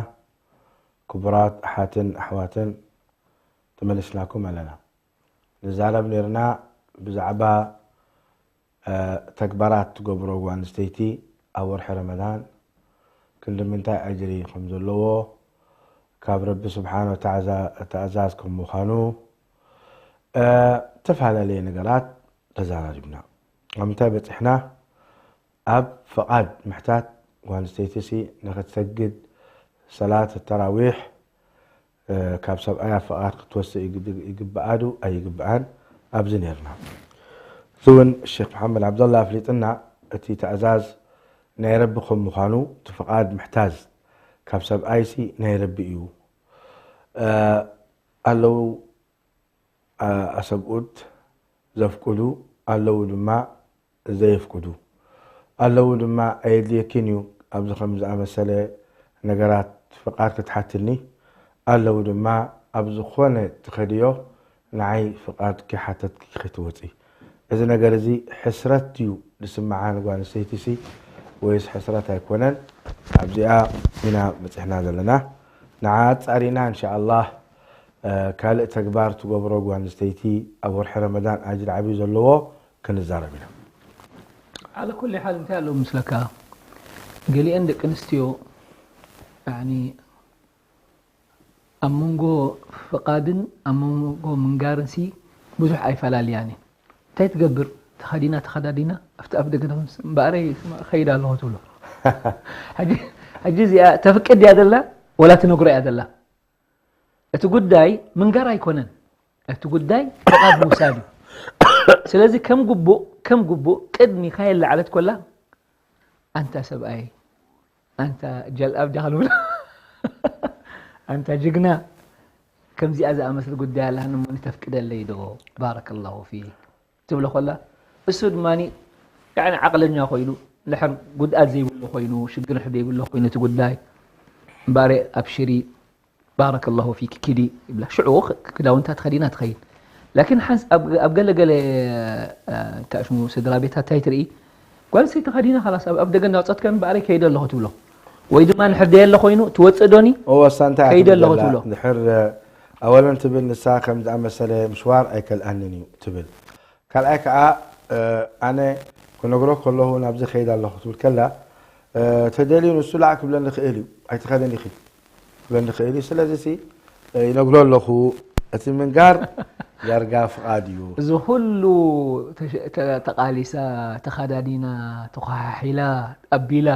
ክቡራት ኣሓትን ኣሕዋትን፣ ተመሊስናኩም ኣለና። ንዛረብ ነይርና ብዛዕባ፣ እ፣ ተግባራት ትገብሮ ጓል ኣንስተይቲ ኣብ ወርሒ ረመዳን ክንዲ ምንታይ ኣጅሪ ከም ዘለዎ፣ ካብ ረቢ ስብሓነ ወተዓዛ ትእዛዝ ከም ምዃኑ፣ እ፣ ዝተፈላለየ ነገራት ተዘራሪብና። ኣብ ምንታይ በጺሕና? ኣብ ፍቓድ ምሕታት ጓል ኣንስተይቲ ሲ ንኽትሰግድ ሰላት ተራዊሕ፣ እ፣ ካብ ሰብኣያ ፍቓድ ክትወስድ ይግድ-፣ ይግብኣ ዶ ኣይግብኣን? ኣብዚ ነይርና። እዚ እውን ሼክ መሓመድ ዓብደላ ኣፍሊጥና፣ እቲ ትእዛዝ ናይ ረቢ ከም ምዃኑ፣ እቲ ፍቓድ ምሕታዝ ካብ ሰብኣይሲ ናይ ረቢ እዩ። እ፣ ኣለዉ፣ እ፣ ኣሰብኡት ዘፍቅዱ፣ ኣለዉ ድማ ዘየፍቅዱ ኣለዉ ድማ፣ ኣየድልየኪን እዩ ኣብዚ ከም ዝኣመሰለ ነገራት ፍቓድ ክትሓትኒ፣ ኣለዉ ድማ ኣብ ዝኾነ ትኸድዮ ንዓይ ፍቓድ ከይሓተትኪ ከይትወጺ። እዚ ነገር እዚ ሕስረት ድዩ ዝስምዓ ንጓል ኣንስተይቲሲ ወይስ ሕስረት ኣይኮነን? ኣብዚኣ ኢና በጺሕና ዘለና። ንዓ ኣጻሪና እንሻኣላህ፣ እ፣ ካልእ ተግባር ትገብሮ ጓል ኣንስተይቲ ኣብ ወርሒ ረመዳን ኣጅሪ ዓብዪ ዘለዎ ክንዛረብ ኢና። ዓለ ኩሊ ሓል እንታይ ኣለዎ ምስለካ? ገሊአን ደቂ ኣንስትዮ፣ ያኒ፣ ኣብ መንጎ ፍቓድን ኣብ መንጎ ምንጋርን ሲ ብዙሕ ኣይፈላልያን እየን። እንታይ ትገብር? ተኸዲና፣ ተኸዳዲና፣ ኣብቲ ኣፍ ደገ ምስ-፣ እምበኣረይ ከይድ ኣለኹ ትብሎ። ሕጂ፣ ሕጂ እዚኣ ተፍቅድ እያ ዘላ፣ ወላ ትነግሮ እያ ዘላ? እቲ ጉዳይ ምንጋር ኣይኮነን። እቲ ጉዳይ ፍቓድ ምውሳድ እዩ። ስለዚ ከም ግቡእ፣ ከም ግቡእ ቅድሚ ከየለዓለት ኮላ፣ ኣንታ ሰብኣይ፣ ኣንታ ጀልኣብ ጃኽል ብሎ፣ ኣንታ ጅግና፣ ከምዚኣ ዝኣመስል ጉዳይ ኣላኒ እሞ ተፍቅደለይ ዶ? ባረከላሁ ፊክ ትብሎ ኮላ፣ እሱ ድማ ያኒ ዓቕለኛ ኮይኑ፣ ድሕር ጉድኣት ዘይብሉ ኮይኑ፣ ሽግር ዘይብሉ ኮይኑ እቲ ጉዳይ፣ እምበኣር ኣብሽሪ፣ ባረከላሁ ፊክ፣ ኪዲ ይብላ። ሽዑ ክ-፣ ክዳውንታ ተኸዲና ትኸይድ። ላኪን ሓንስ-፣ ኣብ፣ ኣብ ገለ ገለ፣ እ፣ እንታይ ሽሙ፣ ስድራ ቤታት እንታይ ትርኢ? ጓል ኣንስተይቲ ተኸዲና፣ ኻላስ፣ ኣብ፣ ኣብ ደገ እናወፀት ከም በኣረይ ከይደ ኣለኹ ትብሎ። ወይ ድማ ንሕር ደየ ኣሎ ኮይኑ፣ ትወፅእ ዶኒ? እወ፣ እሳ እንታይ እያ ከይደ ትብል ኣለኹ ዘላ? ትብሎ። ድሕር፣ እ፣ ኣወለን ትብል ንሳ ከም ዝኣመሰለ ምሽዋር ኣይከልኣንን እዩ ትብል። ካልኣይ ከዓ፣ እ፣ ኣነ ክነግሮ ከለኹ ናብዚ ከይደ ኣለኹ ትብል ከላ፣ እ፣ ተደልዩ ንሱ ላዕ ክብለኒ ይኽእል እዩ። ኣይትኸደን ኢኺ ክብለኒ ይኽእል እዩ። ስለዚ ሲ፣ እ፣ ይነግሮ ኣለኹ። እቲ ምንጋር ዳርጋ ፍቓድ እዩ። እዚ ኩሉ ተሸ-፣ ተ-፣ ተቓሊሳ፣ ተኻዳዲና፣ ተኳሓሒላ፣ ኣቢላ፣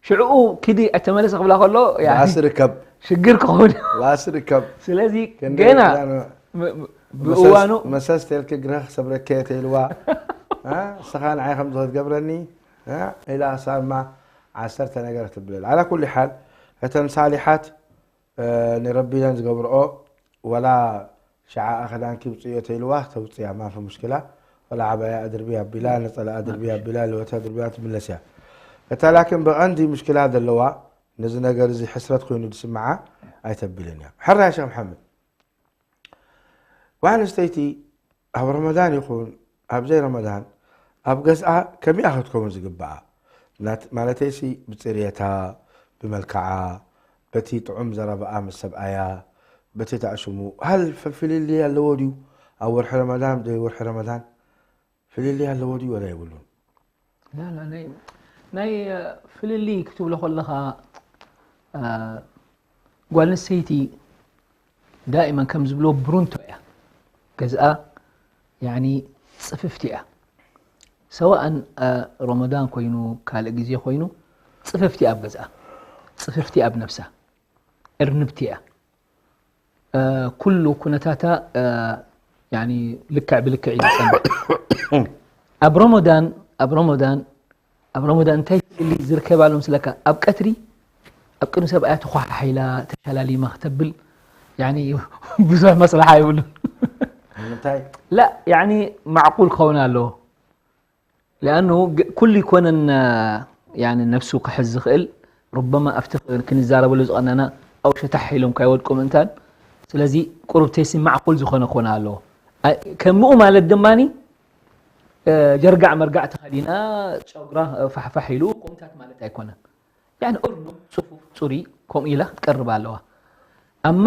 ሽዕኡ ኪዲ ኣይተመለሰ ክብላ ከሎ፣ ያኒ፣ ባእሲ ርከብ። ሽግር ክኸውን እዩ። ባእሲ ርከብ። ስለዚ ክንደይ ገና ክዳን ም-፣ ም-፣ መሰስ-፣ ብእዋኑ መሰስ ተልኪ ግረኽ ሰብረከ ተይልዋ። እ? ንስኻ ንዓይ ከምዚ ክትገብረኒ? እ? ኢላ ሳማ ዓሰርተ ነገር ትብለል። ዓላ ኩሉ ሓል፣ እተን ሳሊሓት፣ እ፣ ንረቢ ኢለን ዝገብርኦ፣ ወላ ሸዓ ክዳንኪ ውፅዮ ተይልዋ፣ ተውፅያ፣ ማፊ ሙሽኪላ። ወላ ዓባያ ኣድርቢ ኣቢላ፣ ነፀላ ኣድርቢ ኣቢላ፣ ለወታ ኣድርቢያ ትምለስ እያ። እታ ላኪን ብቐንዲ ሙሽኪላ ዘለዋ፣ ነዚ ነገር እዚ ሕስረት ኮይኑ ዝስምዓ ኣይተቢልን እያ። ሕራይ ሸኽ መሓመድ። ጓል ኣንስተይቲ ኣብ ረመዳን ይኹን ኣብ ዘይ ረመዳን ኣብ ገዝኣ ከመይ እያ ክትከውን ዝግብኣ? ናት-፣ ማለተይሲ ብፅርየታ፣ ብመልክዓ፣ በቲ ጥዑም ዘረባኣ ምስ ሰብኣያ፣ በቲ ታእሽሙ፣ ሃል ፈ-፣ ፍልልይ ኣለዎ ድዩ? ኣብ ወርሒ ረመዳን፣ ዘይ ወርሒ ረመዳን ፍልልይ ኣለዎ ድዩ ወላ የብሉን? ላ፣ ላ፣ ናይ፣ ናይ፣ እ፣ ፍልልይ ክትብሎ ከለኻ፣ እ፣ ጓል ኣንስተይቲ ዳኢመን ከም ዝብሎ ብሩንቶ እያ። ገዝኣ፣ ያኒ፣ ጽፍፍቲ እያ። ሰዋእን፣ እ፣ ረመዳን ኮይኑ፣ ካልእ ግዜ ኮይኑ፣ ጽፍፍቲ እያ ኣብ ገዝኣ። ጽፍፍቲ እያ ኣብ ነብሳ። እርንብቲ እያ። እ፣ ኩሉ ኩነታታ፣ እ፣ ያኒ፣ ልክዕ ብልክዕ እዩ ዝጸንሕ። ኣብ ረመዳን፣ ኣብ ረመዳን፣ ኣብ ረመዳን እንታይ ፍልልይ ዝርከብ ኣሎ ምስለካ? ኣብ ቀትሪ፣ ኣብ ቅድሚ ሰብኣያ ተኳሓሒላ፣ ተሻላሊማ ክተብል፣ ያኒ፣ ብዙሕ መስለሓ የብሉን። ንምንታይ? ላ፣ ያኒ፣ ማዕቁል ክኸውን ኣለዎ። ለኣኑ ግ-፣ ኩሉ ይኮነን፣ ያኒ፣ ነብሱ ክሕዝ ዝኽእል። ሩበማ ኣብቲ ክንዛረበሉ ዝቐነና ኣው ሸታሕ ኢሎም ካይወድቁ ምእንታን። ስለዚ ቁሩብ ቴሲ ማዕቁል ዝኾነ ክኾን ኣለዎ። ኣይ፣ ከምኡ ማለት ድማኒ፣ እ፣ ጀርጋዕ መርጋዕ ተኸዲና፣ ጨጉራ፣ እ፣ ፋሕፋሕ ኢሉ፣ ቁምታት ማለት ኣይኮነን። ያኒ፣ እርኑብ፣ ጽፉፍ፣ ጽሩይ፣ ከምኡ ኢላ ክትቀርብ ኣለዋ። ኣማ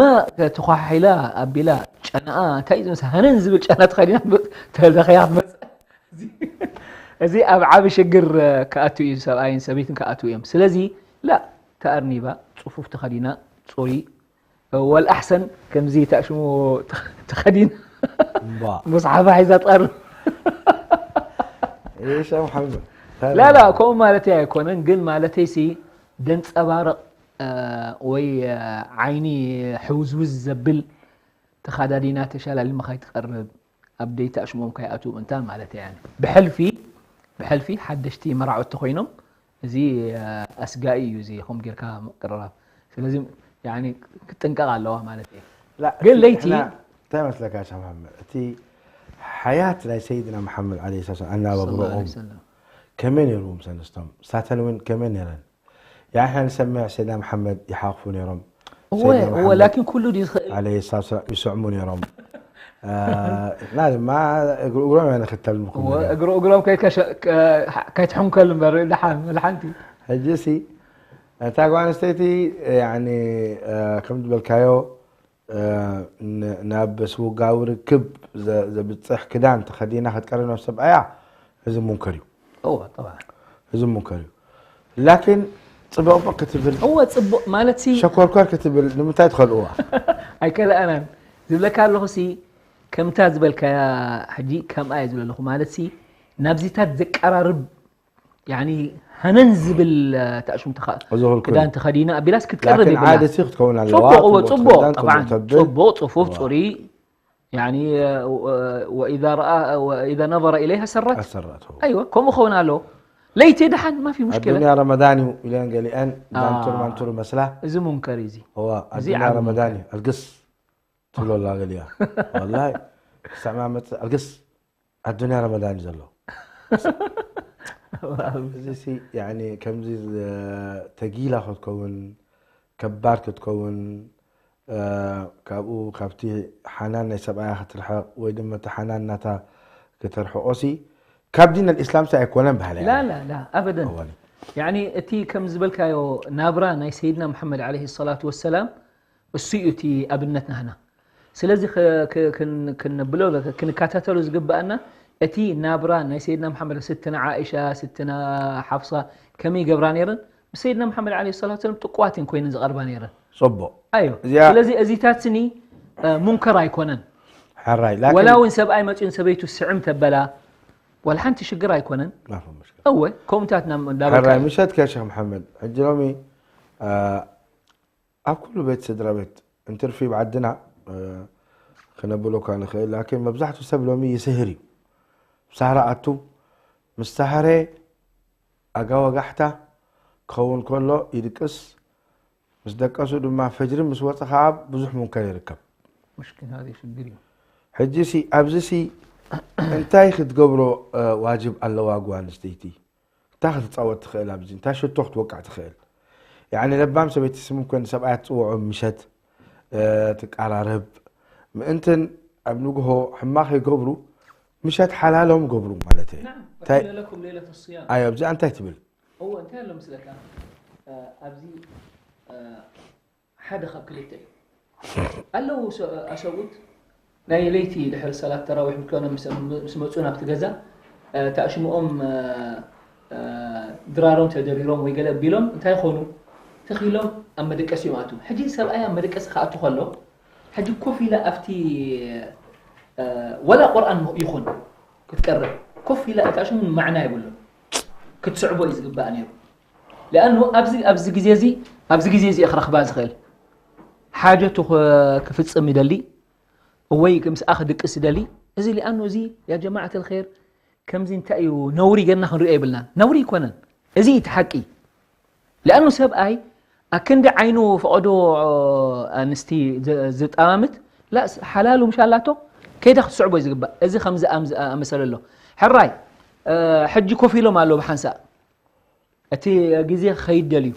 ተኳሒላ፣ ኣቢላ፣ ጨናኣ፣ እንታይ እዩ ዝመስል? ሃነን ዝብል ጨና ተኸዲና፣ ተለኽያ ክትመጽእ። እዚ፣ እዚ ኣብ ዓቢ ሽግር፣ እ፣ ክኣቱ እዩ፣ ሰብኣይን ሰበይትን ክኣቱ እዮም። ስለዚ፣ ላ፣ ተኣርኒባ፣ ጽፉፍ ተኸዲና፣ ጽሩይ፣ ወል ኣሕሰን ከምዚ ታሽሙ ተኸዲን እምባ። ሙስሓፋ ሒዛ ትቐርብ። እሺ፣ መሓመድ። ላ፣ ላ፣ ከምኡ ማለተይ ኣይኮነን፣ ግን ማለተይሲ ደንጸባርቕ፣ እ፣ ወይ፣ እ፣ ዓይኒ ሕውዝውዝ ዘብል ተኻዳዲና ተሻላሊማ ከይትቐርብ፣ ኣብ ደይታ ሽሞም ከይኣትዉ ምእንታን ማለት እያ። ብሕልፊ፣ ብሕልፊ ሓደሽቲ መራዕውቲ ኮይኖም፣ እዚ፣ እ፣ ኣስጋኢ እዩ፣ እዚ ከምኡ ጌርካ ምቅርራብ። ስለዚ፣ ያኒ፣ ክትጥንቀቕ ኣለዋ ማለት እየ። ላ፣ ግን እቲ ለይቲ ንሕና እንታይ መስለካ ሻህ መሓመድ? እቲ ሓያት ናይ ሰይድና መሓመድ ዓለይሂ ሰላም ሰለላሁ ዐለይሂ ኣናባብርኦም ወሰለም። ከመይ ነይሩ? ምሰ ኣንስቶም ሳተን እውን ከመይ ነይረን? ያኒ፣ ንሕና ንሰምዕ ሰይድና መሓመድ ይሓቑፉ ነይሮም። እወ፣ ሰይድና እወ፣ መሓመድ ላኪን ኩሉ ድዩ ዝኽእል? ዓለይሂ ሰላም ይስዕሙ ነይሮም። እ፣ ንሕና ድማ እግሪ እግሮም ኢና ንኽተል ንኹን እወ፣ ነገር። እግሪ እግሮም ከይከሸ-፣ ከ-፣ ከይትሕንከል እምበር፣ ደሓን፣ ደሓንቲ። ሕጂ ሲ፣ እታ ጓል ኣንስተይቲ፣ ያኒ፣ እ፣ ከም ዝበልካዮ፣ እ፣ ን-፣ ናብ ስውጋዊ ርክብ ዘ-፣ ዘብጽሕ ክዳን ተኸዲና ክትቀርብ ናብ ሰብኣያ፣ እዚ ሙንከር እዩ። እወ፣ ጠብዓን። እዚ ሙንከር እዩ። ላኪን ጽቡቕ ክትብል፣ እወ፣ ጽቡቕ ማለት ሲ ሸኮርኮር ክትብል ንምንታይ ትኸልእዋ? ኣይከልኣናን። ዝብለካ ኣለኹ ሲ፣ ከምታ ዝበልካያ ሕጂ ከምኣ እየ ዝብለ ኣለኹ። ማለት ሲ፣ ናብዚታት ዘቀራርብ፣ ያኒ፣ ሃነን ዝብል፣ እ፣ ታእሹም ተኸ-፣ እዚ ክልኩል ክዳን እዩ። ተኸዲና ኣቢላስ ክትቀርብ ላኪን ይብላ። ዓደቲ ክትከውን ኣለዋ። ጽቡቕ፣ እወ፣ ጽቡቕ ጽቡቕ፣ ክዳን፣ ጠብዓን፣ ጽቡቕ ተብል። ጽቡቕ፣ ጽፉፍ፣ እወ። ጽሩይ፣ ያኒ፣ ወ-፣ ወኢዛ ረኣ-፣ ወኢዛ ነዘረ ኢለይሃ ሰረት። ኣሰራእቶ። ኣይወ፣ ከምኡ ክኸውን ኣለዎ። ለይቲ ደሓን፣ ማፊ ሙሽኪላ። ኣዱንያ ረመዳን እዩ ኢለን ገሊአን፣ ዳንቱር ኣዎ። ማንቱር መስላ። እዚ ሙንከር እዩ እዚ። እዋ፣ እዚ ኣዱንያ ዓቢ ረመዳን ሙንከር። እዩ። ኣልግስ ትብሎ ኣላ ገሊኣ። ወላሂ፣ ክሳዕ ማመጽእ፣ ኣልግስ፣ ኣዱንያ ረመዳን እዩ ዘሎ። እዚ ሲ፣ ያኒ፣ ከምዚ ዝ-፣ ተጊላ ክትከውን፣ ከባድ ክትከውን፣ እ፣ ካብኡ፣ ካብቲ ሓናን ናይ ሰብኣያ ክትርሕቕ፣ ወይ ድማ እቲ ሓናን ናታ ክተርሕቖ ሲ፣ ካብ ዲን ኣልእስላም ሲ ኣይኮነን ባህላ፣ ላ፣ ያኒ። ላ፣ ላ፣ ኣበደን። እወኒ። ያኒ፣ እቲ ከም ዝበልካዮ ናብራ ናይ ሰይድና መሓመድ ዓለይሂ ሰላቱ ወሰላም፣ እሱ እዩ እቲ ኣብነት ናህና። ስለዚ ከ-፣ ከ-፣ ክን-፣ ክንብሎ፣ ክንከታተሎ ዝግብኣና፣ እቲ ናብራ ናይ ሰይድና መሓመድ፣ ስትነ ዓኢሻ፣ ስትነ ሓፍሳ ከመይ ይገብራ ነይረን? ሰይድና መሓመድ ዓለይሂ ሰላቱ ወሰላም ጥቁዋት እየን ኮይነን ዝቐርባ ነይረን። ጽቡቕ። ኣዮ እዚኣ- ስለዚ እዚታትኒ እ፣ ሙንከር ኣይኮነን። ሕራይ ላኪን ወላ እውን ሰብኣይ መፅኡ ንሰበይቱ ስዕም ተበላ ዋላ ሓንቲ ሽግር ኣይኮነን። ما في مشكلة. እወ ከምኡታት ናብ ሕራይ እንዳበልካ ምሸት ከ ሸኽ መሓመድ፣ ሕጂ ሎሚ እ፣ ኣብ ኩሉ ቤት ስድራ ቤት እንትርፊ ብዓድና እ፣ ክነብሎ እኳ ንኽእል፣ ላኪን መብዛሕትኡ ሰብ ሎሚ ይስህር እዩ። ሳህራ ኣቱ ምስ ሳህረ ኣጋ ወጋሕታ ክኸውን ከሎ ይድቅስ። ምስ ደቀሱ ድማ ፈጅሪ ምስ ወፀ ከዓ ብዙሕ ሙንከር ይርከብ። ሙሽኪል ሃዚ ሽግር እዩ። ሕጂ ሲ ኣብዚ ሲ እንታይ ክትገብሮ እ፣ ዋጅብ ኣለዋ ጓል ኣንስተይቲ? እንታይ ክትፃወት ትኽእል? ኣብዚ እንታይ ሽቶ ክትወቅዕ ትኽእል? ያኒ ለባም ሰበይቲ ስም ኮን ሰብኣያ ትፅውዖ ምሸት እ፣ ትቀራረብ ምእንትን ኣብ ንግሆ ሕማቕ ይገብሩ ምሸት ሓላሎም ገብሩ ማለት እዩ። نعم እንታይ أحل لكم ليلة الصيام ኣዮ ኣብዚኣ እንታይ ትብል? እወ እንታይ ኣሎ ምስለካ እ፣ ኣብዚ እ፣ ሓደ ካብ ክልተ እዩ ኣለዉ ሰ- ኣሰብኡት ናይ ለይቲ ድሕሪ ሰላት ተራዊሕ ምኮነ ምስ ምስ መፁ ናብቲ ገዛ እ፣ ተኣሽምኦም እ፣ እ፣ ድራሮም ተደሪሮም ወይ ገለ ኣቢሎም እንታይ ይኾኑ ተኺሎም ኣብ መደቀሲ እዮም ኣትዉ ሕጂ ሰብኣይ ኣብ መደቀሲ ክኣቱ ከሎ ሕጂ ኮፍ ኢለ ኣብቲ እ፣ ወላ ቁርኣን ይኹን ክትቀርእ ኮፍ ኢለ ተኣሽሙ ማዕና የብሉን ክትስዕቦ እዩ ዝግባእ ነይሩ لأنه ኣብዚ ኣብዚ ግዜ እዚ ኣብዚ ግዜ እዚ ክረኽባ ዝኽእል ሓጀቱ ክ- ክፍጽም ይደሊ ወይ ምስኣ ክድቅስ ይደሊ እዚ لأنه እዚ يا جماعة الخير ከምዚ እንታይ እዩ ነውሪ ገና ክንሪኦ ይብልናን ነውሪ ይኮነን እዚ እዩ እቲ ሓቂ لأنه ሰብኣይ ኣክንዲ ዓይኑ ፈቐዶ ኣንስቲ ዝ- ዝጠማምት ላ ሓላሉ ምሽ ኣላቶ ከይዳ ክትስዕቦ እዩ ዝግባእ እዚ ከምዚ ኣምዝ- ኣመሰለ ኣሎ ሕራይ እ፣ ሕጂ ኮፍ ኢሎም ኣለዉ ብሓንሳእ እቲ ግዜ ክኸይድ ደልዩ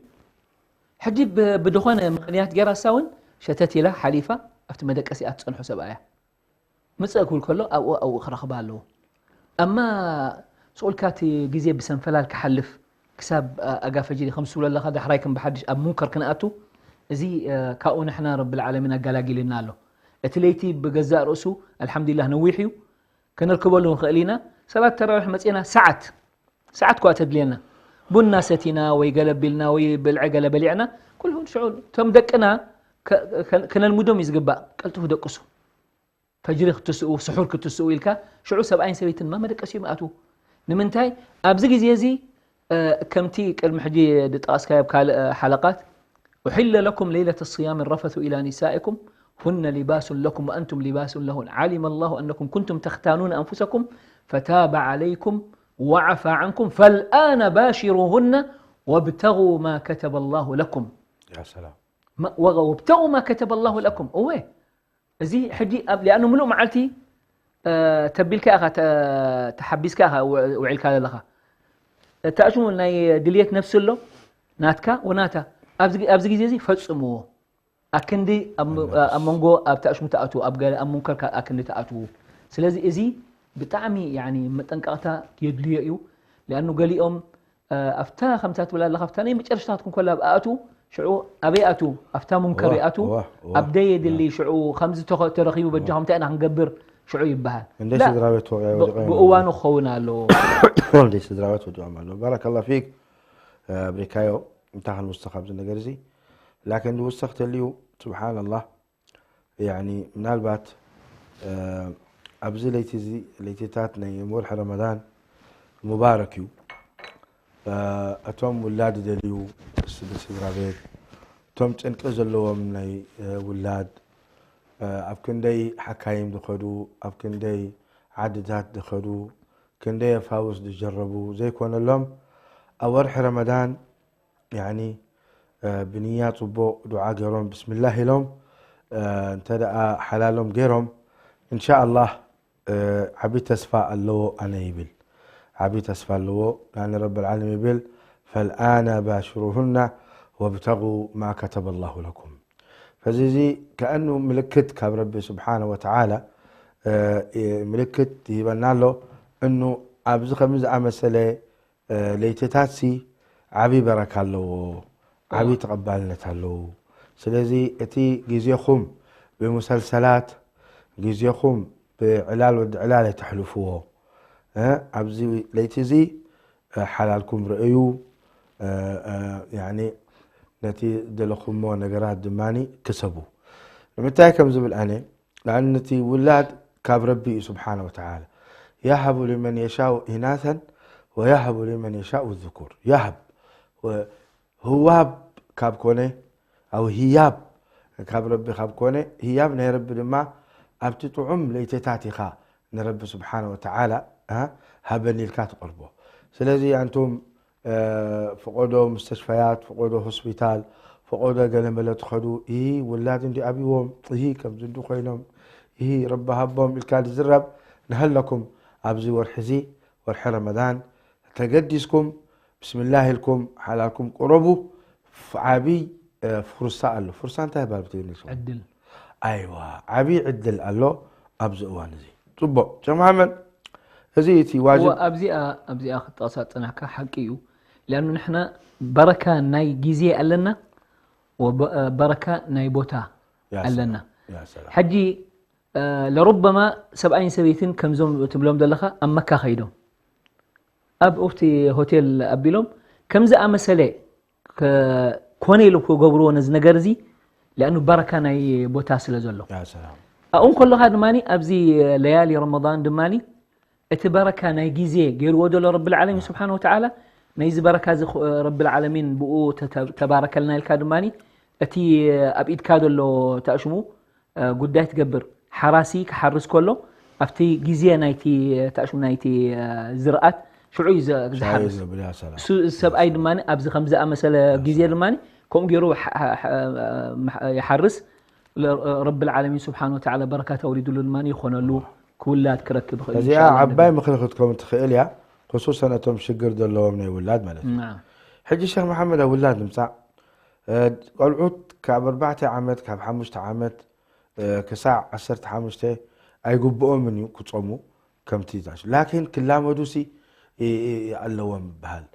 ሕጂ ብ- ብድኾነ ምኽንያት ገይራ እሳ እውን ሸተት ኢላ ሓሊፋ ኣብቲ መደቀሲኣ ትፀንሖ ሰብኣያ ምፅእ ክብል ከሎ ኣብኡ ኣብኡ ክረኽባ ኣለዎ ኣማ ስቑልካ እቲ ግዜ ብሰንፈላል ክሓልፍ ክሳብ ኣጋ ፈጅሪ ከም ትብሎ ኣለኻ ዳሕራይ ከም ብሓድሽ ኣብ ሙንከር ክንኣቱ እዚ ካብኡ ንሕና ረብል ዓለሚን ኣጋላጊልና ኣሎ እቲ ለይቲ ብገዛእ ርእሱ ኣልሓምዱሊላህ ነዊሕ እዩ ከነርክበሉ ንኽእል ኢና ሰላት ተራዊሕ መፅና ሰዓት ሰዓት ኳ ተድልየና ቡና ሰቲና ወይ ገለቢልና ወይ ብልዐ ገለ በሊዕና ኩሉ ሽዑ እቶም ደቅና ከነልምዶም እዩ ዝግባእ ቀልጥፉ ደቅሱ ፈጅሪ ክትስኡ ስሑር ክትስኡ ኢልካ ሽዑ ሰብኣይን ሰበይትን ማ መደቀሲዮም ይኣትዉ ንምንታይ ኣብዚ ግዜ እዚ ከምቲ ቅድሚ ሕጂ ዝጠቐስካዮ ኣብ ካልእ ሓለቃት أحل لكم ليلة الصيام الرفث إلى نسائكم هن لباس لكم وأنتم لباس لهن علم الله أنكم كنتم تختانون أنفسكم فتاب عليكم وعفى عنكم فالآن باشروهن وابتغوا ما كتب الله لكم يا سلام وابتغوا ما كتب الله لكم እወ እዚ ሕጂ ኣብ ሊኣኑ ምሉእ መዓልቲ ተቢልካ ኢኻ ተሓቢስካ ኢኻ ውዒልካ ዘለኻ እታ ሽሙ ናይ ድልየት ነፍሲ ኣሎ ናትካ ወናታ ኣብዚ ግዜ እዚ ፈጽምዎ ኣክንዲ ኣብ መንጎ ኣብታ ሽሙ ተኣትዉ ኣብ ሙንከር ኣክንዲ ተኣትዉ ስለዚ እዚ ብጣዕሚ መጠንቀቕታ የድልዮ እዩ ሊኣኑ ገሊኦም ኣብታ ከምታ ትብል ኣለካ ኣብታ ናይ መጨረሽታ ክትኩን ከላ ኣብ ኣእቱ ሽዑ ኣበይ ኣቱ ኣብታ ሙንከር ይኣቱ ኣብ ደይ የድሊ ሽዑ ከምዚ ተረኺቡ በጃኹም እንታይ ኢና ክንገብር ሽዑ ይበሃል እንደ ስድራ ቤት ወቂያ ወዲቀ ብእዋኑ ክኸውን ኣለዎ እንደ ስድራ ቤት ወዲቆም ኣለዎ ባረከላ ፊክ ኣብሪካዮ እንታይ ክንውስኽ ኣብዚ ነገር እዚ ላኪን ዝውስኽ ተልዩ ስብሓንላህ ያኒ ምናልባት ኣብዚ ለይቲ እዚ ለይትታት ናይ ወርሒ ረመዳን ሙባረክ እዩ። እቶም ውላድ ዝደልዩ ስድራ ቤት፣ እቶም ጭንቂ ዘለዎም ናይ ውላድ፣ ኣብ ክንደይ ሓካይም ዝኸዱ፣ ኣብ ክንደይ ዓድታት ዝኸዱ፣ ክንደይ ኣፋውስ ዝጀረቡ ዘይኮነሎም ኣብ ወርሒ ረመዳን ያኒ ብንያ ፅቡቕ ዱዓ ገይሮም ብስምላህ ኢሎም እንተ ደኣ ሓላሎም ገይሮም እንሻ ኣላህ ዓቢ ተስፋ ኣለዎ ኣነ ይብል ዓቢ ተስፋ ኣለዎ ያኒ ረብ ልዓለም ይብል فالآن باشروهن وابتغوا ما كتب الله لكم ፈዚ እዚ ከኣኑ ምልክት ካብ ረቢ ስብሓነ ወተዓላ ምልክት ይህበና ኣሎ እኑ ኣብዚ ከምዚ ዝኣመሰለ ለይትታትሲ ዓቢ በረካ ኣለዎ ዓቢ ተቐባልነት ኣለዎ ስለዚ እቲ ግዜኹም ብሙሰልሰላት ግዜኹም ብዕላል ወዲ ዕላል ኣይተሕልፍዎ ኣብዚ ለይቲ እዚ ሓላልኩም ርእዩ ያኒ ነቲ ደለኹሞ ነገራት ድማ ክሰቡ። ንምንታይ ከም ዝብል ኣነ ንኣን ነቲ ውላድ ካብ ረቢ እዩ ስብሓነ ወተዓላ። ያሃቡ ሊመን የሻኡ ኢናተን ወያሃቡ ሊመን የሻኡ ذኩር። ያሃብ ህዋብ ካብ ኮነ ኣው ህያብ ካብ ረቢ ካብ ኮነ ህያብ ናይ ረቢ ድማ ኣብቲ ጥዑም ለይተታት ኢኻ ንረቢ ስብሓነ ወተዓላ ሃበኒ ኢልካ ትቐርቦ። ስለዚ ኣንቱም ፈቆዶ ሙስተሽፈያት፣ ፈቆዶ ሆስፒታል፣ ፈቆዶ ገለመለ ትኸዱ፣ ይሂ ውላድ እንዲ ኣብዎም፣ ይሂ ከምዚ እንዲ ኮይኖም፣ ይሂ ረቢ ሃቦም ኢልካ ዝዝረብ ንሀለኩም ኣብዚ ወርሒ እዚ ወርሒ ረመዳን ተገዲስኩም ብስምላህ ኢልኩም ሓላልኩም ቅረቡ። ዓብይ ፍርሳ ኣሎ። ፍርሳ እንታይ ይባል ብትግርኛ? ዕድል። ኣይዋ፣ ዓብይ ዕድል ኣሎ ኣብዚ እዋን እዚ። ፅቡቅ ሸክ መሓመድ፣ እዚ እቲ ዋጅብ ኣብዚኣ ኣብዚኣ ክትጠቕሳ ዝፀናሕካ ሓቂ እዩ። ሊኣኑ ንሕና በረካ ናይ ግዜ ኣለና፣ በረካ ናይ ቦታ ኣለና። ሕጂ ለሩበማ ሰብኣይን ሰበይትን ከምዞም ትብሎም ዘለኻ ኣብ መካ ከይዶም ኣብ ኡፍቲ ሆቴል ኣቢሎም ከምዚ ኣመሰለ ኮነ ኢሉ ክገብርዎ ነዚ ነገር እዚ። ሊኣኑ በረካ ናይ ቦታ ስለ ዘሎ ኣብኡ ከለኻ ድማ ኣብዚ ለያሊ ረመዳን ድማ እቲ በረካ ናይ ግዜ ገይርዎ ዘሎ ረቢ ልዓለሚን ስብሓን ወተዓላ። ናይዚ በረካ እዚ ረቢ ልዓለሚን ብኡ ተባረከልና ኢልካ ድማ እቲ ኣብ ኢድካ ዘሎ ተኣሽሙ ጉዳይ ትገብር። ሓራሲ ክሓርስ ከሎ ኣብቲ ግዜ ናይቲ ተኣሽሙ ናይቲ ዝርኣት ሽዑ እዩ ዝሓርስ። ሰብኣይ ድማ ኣብዚ ከም ዝኣመሰለ ግዜ ድማ ከምኡ ገይሩ ይሓርስ። ረቢ ልዓለሚን ስብሓን ወተዓላ በረካት ኣውሪድሉ ድማ ይኾነሉ። ክውላድ ክረክብ ይኽእል እዚኣ ዓባይ ምኽሪ ክትከውን ትኽእል እያ። ክሱሰን እቶም ሽግር ዘለዎም ናይ ውላድ ማለት እዩ። ሕጂ ሸክ መሓመድ ኣብ ውላድ ንምፃእ ቆልዑት ካብ ኣርባዕተ ዓመት ካብ ሓሙሽተ ዓመት ክሳዕ ዓሰርተ ሓሙሽተ ኣይግብኦምን እዩ ክፀሙ። ከምቲ ላኪን ክላመዱ ሲ ኣለዎም ይበሃል።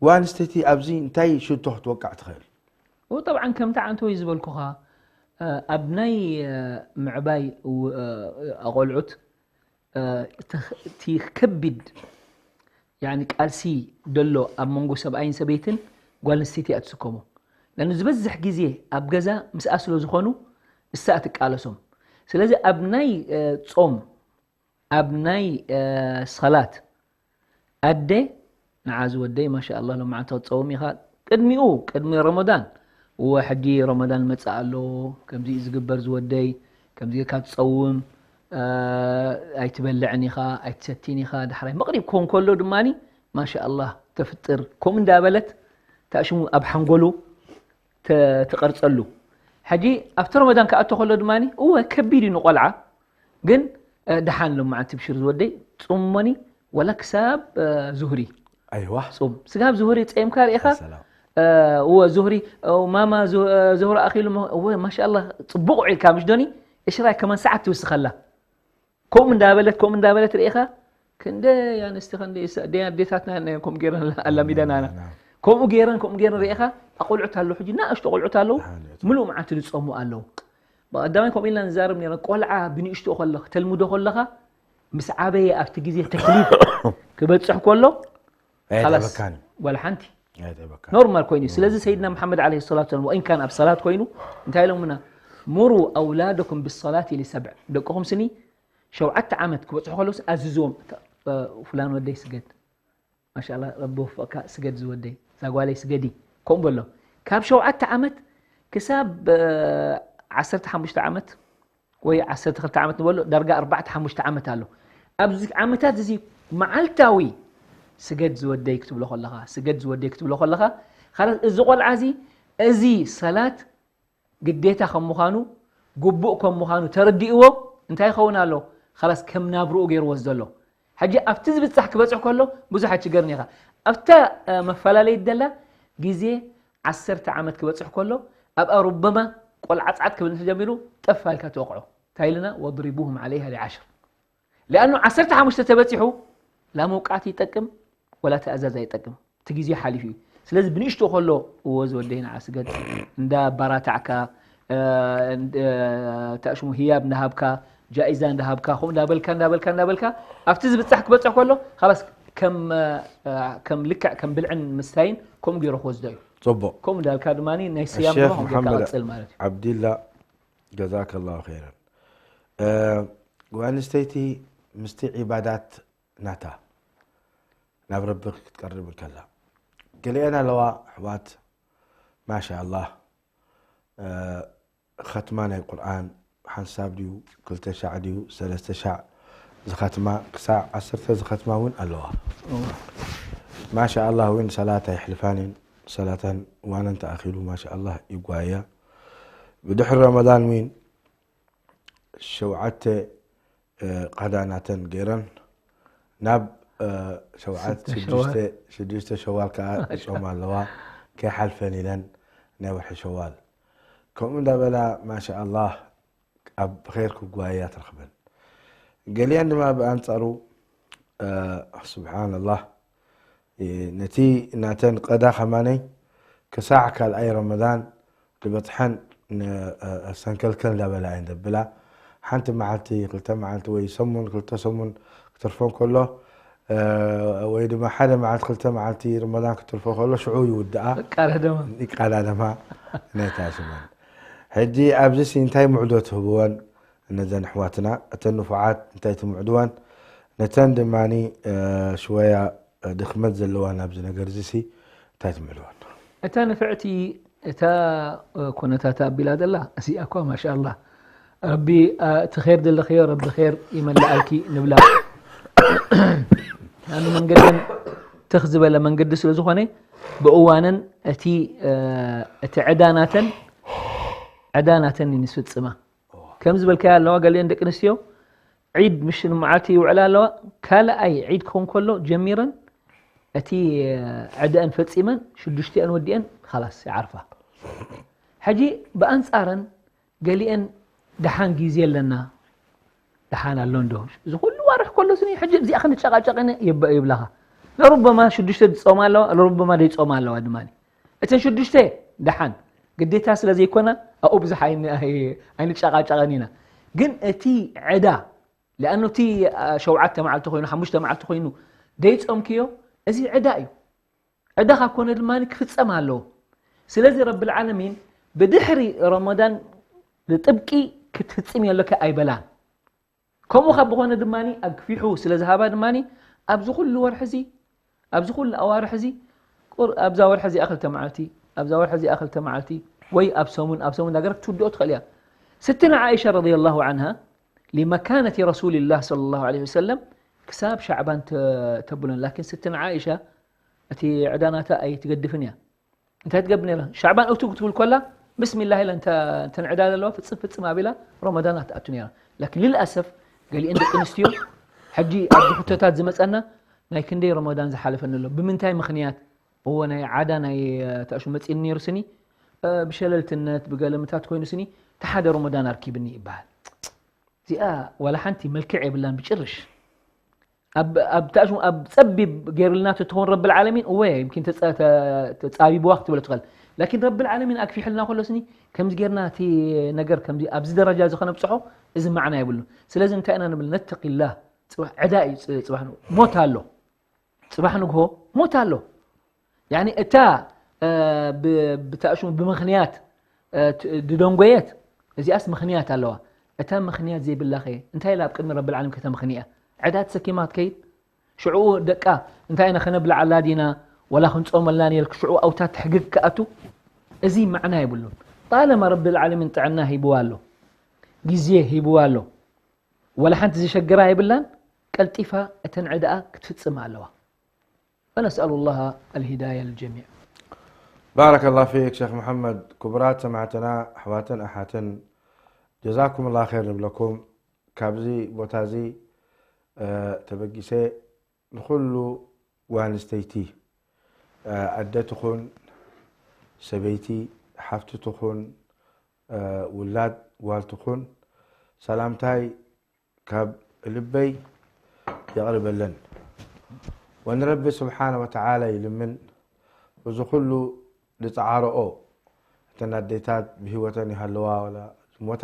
ጓንስተይቲ ኣብዚ እንታይ ሽቶ ክትወቃዕ ትኽእል? ጠብዓን ከምቲ ዓንተወይ ዝበልኩኻ ኣብ ናይ ምዕባይ ኣቆልዑት እቲ ከቢድ ቃልሲ ደሎ ኣብ መንጎ ሰብኣይን ሰበይትን ጓል ኣንስተይቲ እያ ትስከሞ። ለኣኑ ዝበዝሕ ግዜ ኣብ ገዛ ምስኣ ስለ ዝኾኑ እሳ ትቃለሶም። ስለዚ ኣብ ናይ ጾም ኣብ ናይ ሰላት ኣደ ንዓ ዝወደይ ማሻ ኣላህ ሎማዓንቲ ክትጸውም ኢኻ። ቅድሚኡ ቅድሚ ረመዳን እወ ሕጂ ረመዳን መጽእ ኣሎ ከምዚ እዩ ዝግበር ዝወደይ ከምዚ ጌርካ ትጸውም ኣይትበልዕን ኢኻ ኣይትሰቲን ኢኻ። ዳሕራይ መቕሪብ ክኾን ከሎ ድማ ማሻ ኣላህ ተፍጥር ከምኡ እንዳበለት ታሽሙ ኣብ ሓንጎሉ ትቐርጸሉ። ሕጂ ኣብቲ ረመዳን ክኣቶ ከሎ ድማ እወ ከቢድ እዩ ንቆልዓ ግን ደሓን ሎማዓንቲ ብሽር ዝወደይ ጽሞኒ ወላ ክሳብ ዙህሪ ኣይዋ ጹም ስጋብ ዙህሪ ጸምካ ርኢኻ ሰላም እወ ዙህሪ ማማ ዙህሪ ኣኺሉ እወ ማሻላ ጽቡቕ ውዒልካ ምሽ ዶኒ እሽራይ ከማን ሰዓት ትውስኸላ። ከምኡ እንዳበለት ከምኡ እንዳበለት ርኢኻ ክንደይ ኣንስቲ ክንደይ ኣዴታትና ከምኡ ገይረን ኣላሚደናና ከምኡ ገይረን ከምኡ ገይረን ርኢኻ ኣቆልዑት ኣለዉ ሕጂ ናእሽቶ ቆልዑት ኣለዉ ምሉእ መዓልቲ ዝጸሙ ኣለዉ። ብቐዳማይ ከምኡ ኢልና ንዛረብ ነይረ ቆልዓ ብንእሽቶ ከለኻ ተልምዶ ከለኻ ምስ ዓበየ ኣብቲ ግዜ ተክሊፍ ክበፅሕ ከሎ ላስ ጓል ሓንቲ ኖርማል ኮይኑ እዩ። ስለዚ ሰይድና መሓመድ ዓለ ሰላት ሰላም ወኢን ካን ኣብ ሰላት ኮይኑ እንታይ ኢሎምና ሙሩ ኣውላደኩም ብሰላት ሊሰብዕ ደቅኹም ስኒ ሸውዓተ ዓመት ክበፅሑ ከለውስ ኣዝዝዎም ፍላን ወደይ ስገድ ማሻላ ረቢ ወፍቕካ ስገድ ዝወደይ እዛ ጓለይ ስገዲ ከምኡ በሎ ካብ ሸውዓተ ዓመት ክሳብ ዓሰርተ ሓሙሽተ ዓመት ወይ ዓሰርተ ክልተ ዓመት ንበሎ ዳርጋ ኣርባዕተ ሓሙሽተ ዓመት ኣሎ። ኣብዚ ዓመታት እዚ መዓልታዊ ስገድ ዝወደይ ክትብሎ ከለኻ ስገድ ዝወደይ ክትብሎ ከለኻ ኻላስ እዚ ቆልዓ እዚ እዚ ሰላት ግዴታ ከም ምዃኑ ግቡእ ከም ምዃኑ ተረዲእዎ እንታይ ይኸውን ኣሎ ኻላስ ከም ናብርኡ ገይርዎ ዘሎ ሕጂ ኣብቲ ዝብጻሕ ክበጽሕ ከሎ ብዙሕ ኣይችገርን ኢኻ ኣብታ መፈላለይት ደላ ግዜ ዓሰርተ ዓመት ክበጽሕ ከሎ ኣብኣ ሩበማ ቆልዓ ጻዕት ክብል እንተጀሚሩ ጠፋ ኢልካ ትወቕዖ እንታይ ኢልና ወድሪቡሁም ዓለይሃ ሊዓሽር ሊኣኑ ዓሰርተ ሓሙሽተ ተበጺሑ ላ መውቃዕቲ ይጠቅም ወላ ትእዛዝ ኣይጠቅም እቲ ግዜ ሓሊፉ እዩ ስለዚ ብንእሽቶ ከሎ እዎ ዝወደይ ንዓ ስገድ እንዳ ኣባራታዕካ ተእሽሙ ህያብ እንዳሃብካ ጃኢዛ እንዳሃብካ ከምኡ እንዳበልካ እንዳበልካ እንዳበልካ ኣብቲ ዝብጻሕ ክበጽሕ ከሎ ላስ ከም እ፣ ከም ልክዕ ከም ብልዕን ምስታይን ከምኡ ገይሩ ክወስዶ እዩ። ፅቡቅ። ከምኡ እንዳልካ ድማ ናይ ስያም ሸክ ድማ ከምኡ ጌርካ መሓመድ ቀፅል ማለት እዩ። ዓብዲላ ጀዛከላሁ ኸይረን። እ፣ ጓል ኣንስተይቲ ምስቲ ዒባዳት ናታ ናብ ረቢ ክትቀርብ እንከላ፣ ገሊአን ኣለዋ ኣሕዋት ማሻ ኣላህ፣ እ፣ ኸትማ ናይ ቁርኣን ሓንሳብ ድዩ፣ ክልተ ሻዕ ድዩ፣ ሰለስተ ሻዕ ዝኸትማ፣ ክሳዕ ዓሰርተ ዝኸትማ እውን ኣለዋ። ማሻ ኣላህ እውን ሰላት ኣይሕልፋንን። ሰላተን እዋነን ተኣኺሉ ማሻ ኣላህ ይጓያ። ብድሕሪ ረመዳን እውን ሸውዓተ፣ እ፣ ቃዳ ናተን ገይረን ናብ፣ እ፣ ሸውዓተ፣ ስተ ሸዋል። ሽዱሽተ፣ ሽዱሽተ ሸዋል ከዓ ይጾማ ኣለዋ። ከይሓልፈን ኢለን ናይ ወርሒ ሸዋል። ከምኡ እንዳበላ ማሻ ኣላህ ኣብ ኸይር ክጓያ ትረኽበን። ገሊአን ድማ ብኣንጻሩ፣ እ፣ ስብሓን ኣላህ፣ እ፣ ነቲ ናተን ቀዳ ከማነይ ክሳዕ ካልኣይ ረመዳን ዝበፅሐን ን-፣ እ፣ ሰንከልከል እንዳበላ እየን ዘብላ። ሓንቲ መዓልቲ፣ ክልተ መዓልቲ ወይ ሰሙን፣ ክልተ ሰሙን ክትርፎ እንከሎ፣ እ፣ ወይ ድማ ሓደ መዓልቲ፣ ክልተ መዓልቲ ረመዳን ክትርፎ ከሎ ሽዑ ይውድኣ፣ ይቃዳደማ። ይቃዳደማ ነታ ሽመን። ሕጂ ኣብዚሲ እንታይ ምዕዶ ትህብወን ነዘን ኣሕዋትና? እተን ንፉዓት እንታይ ትምዕድወን? ነተን ድማኒ፣ እ፣ ሽወያ ድኽመት ዘለዋን ኣብዚ ነገር እዚሲ እንታይ ትምዕድወን? እታ ንፍዕቲ፣ እታ ኩነታት ኣቢላ ዘላ እዚኣ እኳ ማሻኣላህ ረቢ፣ እ፣ እቲ ኸይር ዘለኽዮ ረቢ ኸይር ይመልኣልኪ ንብላ። ኣኑ መንገደን ትኽ ዝበለ መንገዲ ስለ ዝኾነ ብእዋነን እቲ፣ እ፣ እቲ ዕዳ ናተን፣ ዕዳ ናተን እዩ ንስፍጽማ። ከም ዝበልካዮ ኣለዋ ገሊአን ደቂ ኣንስትዮ ዒድ ምሽን መዓልቲ ይውዕላ ኣለዋ። ካልኣይ ዒድ ክኸውን ከሎ ጀሚረን እቲ፣ እ፣ ዕዳኣን ፈጺመን ሽዱሽቲኣን ወዲአን ኻላስ ይዓርፋ። ሕጂ ብኣንጻረን ገሊአን ደሓን ግዜ ኣለና፣ ደሓን ኣሎ እንዶ፣ እዚ ኩሉ ዋርሕ ከሎ ስኒ ሕጂ እዚኣ ክንጨቃጨቅ ይብ-፣ ይብላኻ። ለሩበማ ሽዱሽተ ዝጾማ ኣለዋ፣ ለሩበማ ደይጾማ ኣለዋ ድማ። እተን ሽዱሽተ ደሓን ግዴታ ስለ ዘይኮና ኣብኡ ብዙሕ ኣይን-፣ ኣይ-፣ ኣይንጨቃጨቀን ኢና። ግን እቲ ዕዳ፣ ለኣኑ እቲ፣ አ፣ ሸውዓተ መዓልቲ ኮይኑ፣ ሓሙሽተ መዓልቲ ኮይኑ ደይጾምክዮ፣ እዚ ዕዳ እዩ። ዕዳ ካብ ኮነ ድማ ክፍጸም ኣለዎ። ስለዚ ረብል ዓለሚን ብድሕሪ ረመዳን ብጥብቂ ክትፍጽም የለካ ኣይበላን። ከምኡ ካብ ዝኾነ ድማ ኣግፊሑ ስለ ዝሃባ ድማ ኣብዚ ኩሉ ወርሒ እዚ፣ ኣብዚ ኩሉ ኣዋርሕ እዚ፣ ቁር-፣ ኣብዛ ወርሒ እዚኣ ክልተ መዓልቲ፣ ኣብዛ ወርሒ እዚኣ ክልተ መዓልቲ፣ ወይ ኣብ ሰሙን፣ ኣብ ሰሙን ነገር ክትውድኦ ትኽእል እያ። ስትና ዓኢሻ ረዲየላሁ ዓንሃ ሊመካነቲ ረሱልላህ ሰለላሁ ዐለይሂ ወሰለም ክሳብ ሻዕባን ተ-፣ ተብሎን። ላኪን ስትና ዓኢሻ እቲ ዕዳ ናታ ኣይትገድፍን እያ። እንታይ ትገብር ነይራ? ሻዕባን እቱ ክትብል ኮላ ብስሚላህ ኢላ እንተ-፣ እንተን ዕዳ ዘለዋ ፍጽም ፍጽም ኣቢላ ረመዳን ኣትኣቱ ነይራ። ላኪን ልልኣሰፍ ገሊአን ደቂ ኣንስትዮ ሕጂ ኣብዚ ሕቶታት ዝመጸና ናይ ክንደይ ረመዳን ዝሓለፈኒ ኣሎ። ብምንታይ ምኽንያት? እዎ ናይ ዓዳ ናይ፣ እ፣ ተእሹ መጺኒ ነይሩ ስኒ፣ እ፣ ብሸለልትነት ብገለምታት ኮይኑ ስኒ ተሓደ ረመዳን ኣርኪብኒ ይበሃል። እዚኣ ዋላ ሓንቲ መልክዕ የብላን ብጭርሽ። ኣብ፣ ኣብ ተእሹ ኣብ ጸቢብ ገይርልና ትትኾን ረብል ዓለሚን እወ ይምኪን ተጸ-፣ ተ-፣ ተጻቢብዋ ክትብሎ ትኽእል። ላኪን ረብል ዓለሚን ኣግፊሕልና ከሎ ስኒ ከምዚ ገይርና እቲ ነገር ከምዚ ኣብዚ ደረጃ እዚ ከነብጽሖ እዚ ማዕና የብሉን። ስለዚ እንታይ ኢና ንብል? ነተቂላህ። ጽባሕ ዕዳ እዩ፣ ጽ-፣ ጽባሕ ንግሆ ሞት ኣሎ። ጽባሕ ንግሆ ሞት ኣሎ። ያኒ እታ፣ እ፣ ብ-፣ ብታእሹ ብምኽንያት፣ እ፣ ት-፣ ድደንጎየት እዚኣስ ምኽንያት ኣለዋ። እታ ምኽንያት ዘይብላኸ እንታይ ኢላ ኣብ ቅድሚ ረብል ዓለም ከተምኽንያ? ዕዳ ተሰኪማ ክትከይድ? ሽዑ ደቃ እንታይ ኢና ከነብልዓላ ዲና? ወላ ክንጾመላ ኢልክ ሽዑ ኣውታት ሕግግ ክኣቱ? እዚ ማዕና የብሉን። ጣለማ ረብል ዓለሚን ጥዕና ሂብዋ ኣሎ፣ ግዜ ሂብዋ ኣሎ፣ ወላ ሓንቲ ዝሸግራ የብላን። ቀልጢፋ እተን ዕዳኣ ክትፍጽም ኣለዋ። ፈነስኣሉ ላሃ ኣልሂዳያ ልልጀሚዕ። ባረከላሁ ፊክ ሸክ መሐመድ። ክቡራት ሰማዕትና ኣሕዋትን ኣሓትን ጀዛኩም ላ ኸይር ንብለኩም። ካብዚ ቦታ እዚ፣ እ፣ ተበጊሰ ንኹሉ ጓል ኣንስተይቲ፣ እ፣ ኣደ ትኹን ሰበይቲ፣ ሓፍቲ ትኹን፣ እ፣ ውላድ ጓል ትኹን ሰላምታይ ካብ ልበይ የቕርበለን። ወንረቢ ስብሓነ ወተዓላ ይልምን። እዚ ኩሉ ዝፀዓረኦ እተን ኣዴታት ብህይወተን ይሃለዋ ወላ ዝሞታ፣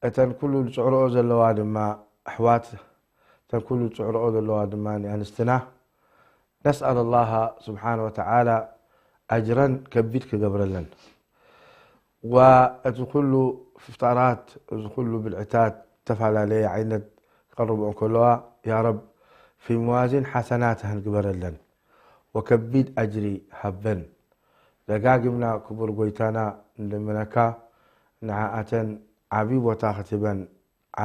እተን ኩሉ ዝፅዕረኦ ዘለዋ ድማ ኣሕዋት እተን ኩሉ ዝፅዕርኦ ዘለዋ ድማ ኣንስትና ነስኣል ኣላሃ ስብሓነ ወተዓላ ኣጅረን ከቢድ ክገብረለን። ወእቲ ኩሉ ፍጣራት፣ እዚ ኩሉ ብልዕታት ዝተፈላለየ ዓይነት ክቐርብኦ ከለዋ፣ ያ ረብ ፊ መዋዚን ሓሰናትህን ግበረለን ወከቢድ ኣጅሪ ሃበን። ደጋጊምና ክቡር ጎይታና ንልምነካ ንዓኣተን ዓብዪ ቦታ ክትህበን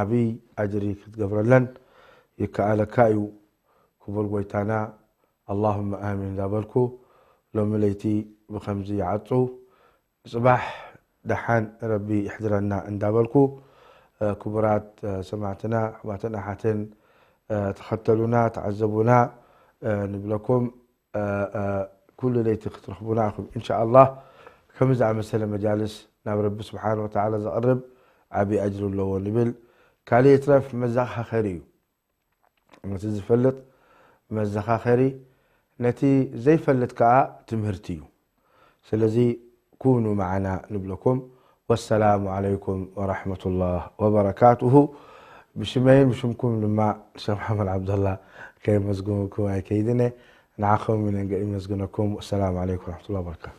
ዓብዪ ኣጅሪ ክትገብረለን ይከኣለካ እዩ። ክቡር ጎይታና ኣላሁመ ኣሚን እንዳበልኩ ሎሚ ለይቲ ብኸምዚ ይዓጹ። ንጽባሕ ደሓን ረቢ ይሕድረና እንዳበልኩ፣ እ፣ ክቡራት፣ እ፣ ሰማዕትና ኣሕዋትን ኣሓትን፣ እ፣ ተኸተሉና፣ ተዓዘቡና፣ እ፣ ንብለኩም። እ፣ እ፣ ኩሉ ለይቲ ክትረኽቡና ኢኹም። ኢንሻኣላህ፣ ከምዚ ዝኣመሰለ መጃልስ ናብ ረቢ ስብሓን ወተዓላ ዘቕርብ ዓብዪ ኣጅሪ ኣለዎ ንብል። ካልእ ይትረፍ መዘኻኸሪ እዩ። ነቲ ዝፈልጥ መዘኻኸሪ፣ ነቲ ዘይፈልጥ ከኣ ትምህርቲ እዩ። ስለዚ ኩኑ መዓና ንብለኩም። ወሰላሙ ዓለይኩም ወራሕመቱላህ ወበረካቱሁ። ብሽመይን ብሽምኩም ድማ ሸኽ መሓመድ ዓብደላ ከየመስግንኩም ኣይከይድን እየ። ንዓኹም የመስግነኩም። ወሰላሙ ዓለይኩም ወራሕመቱላህ ወበረካቱ።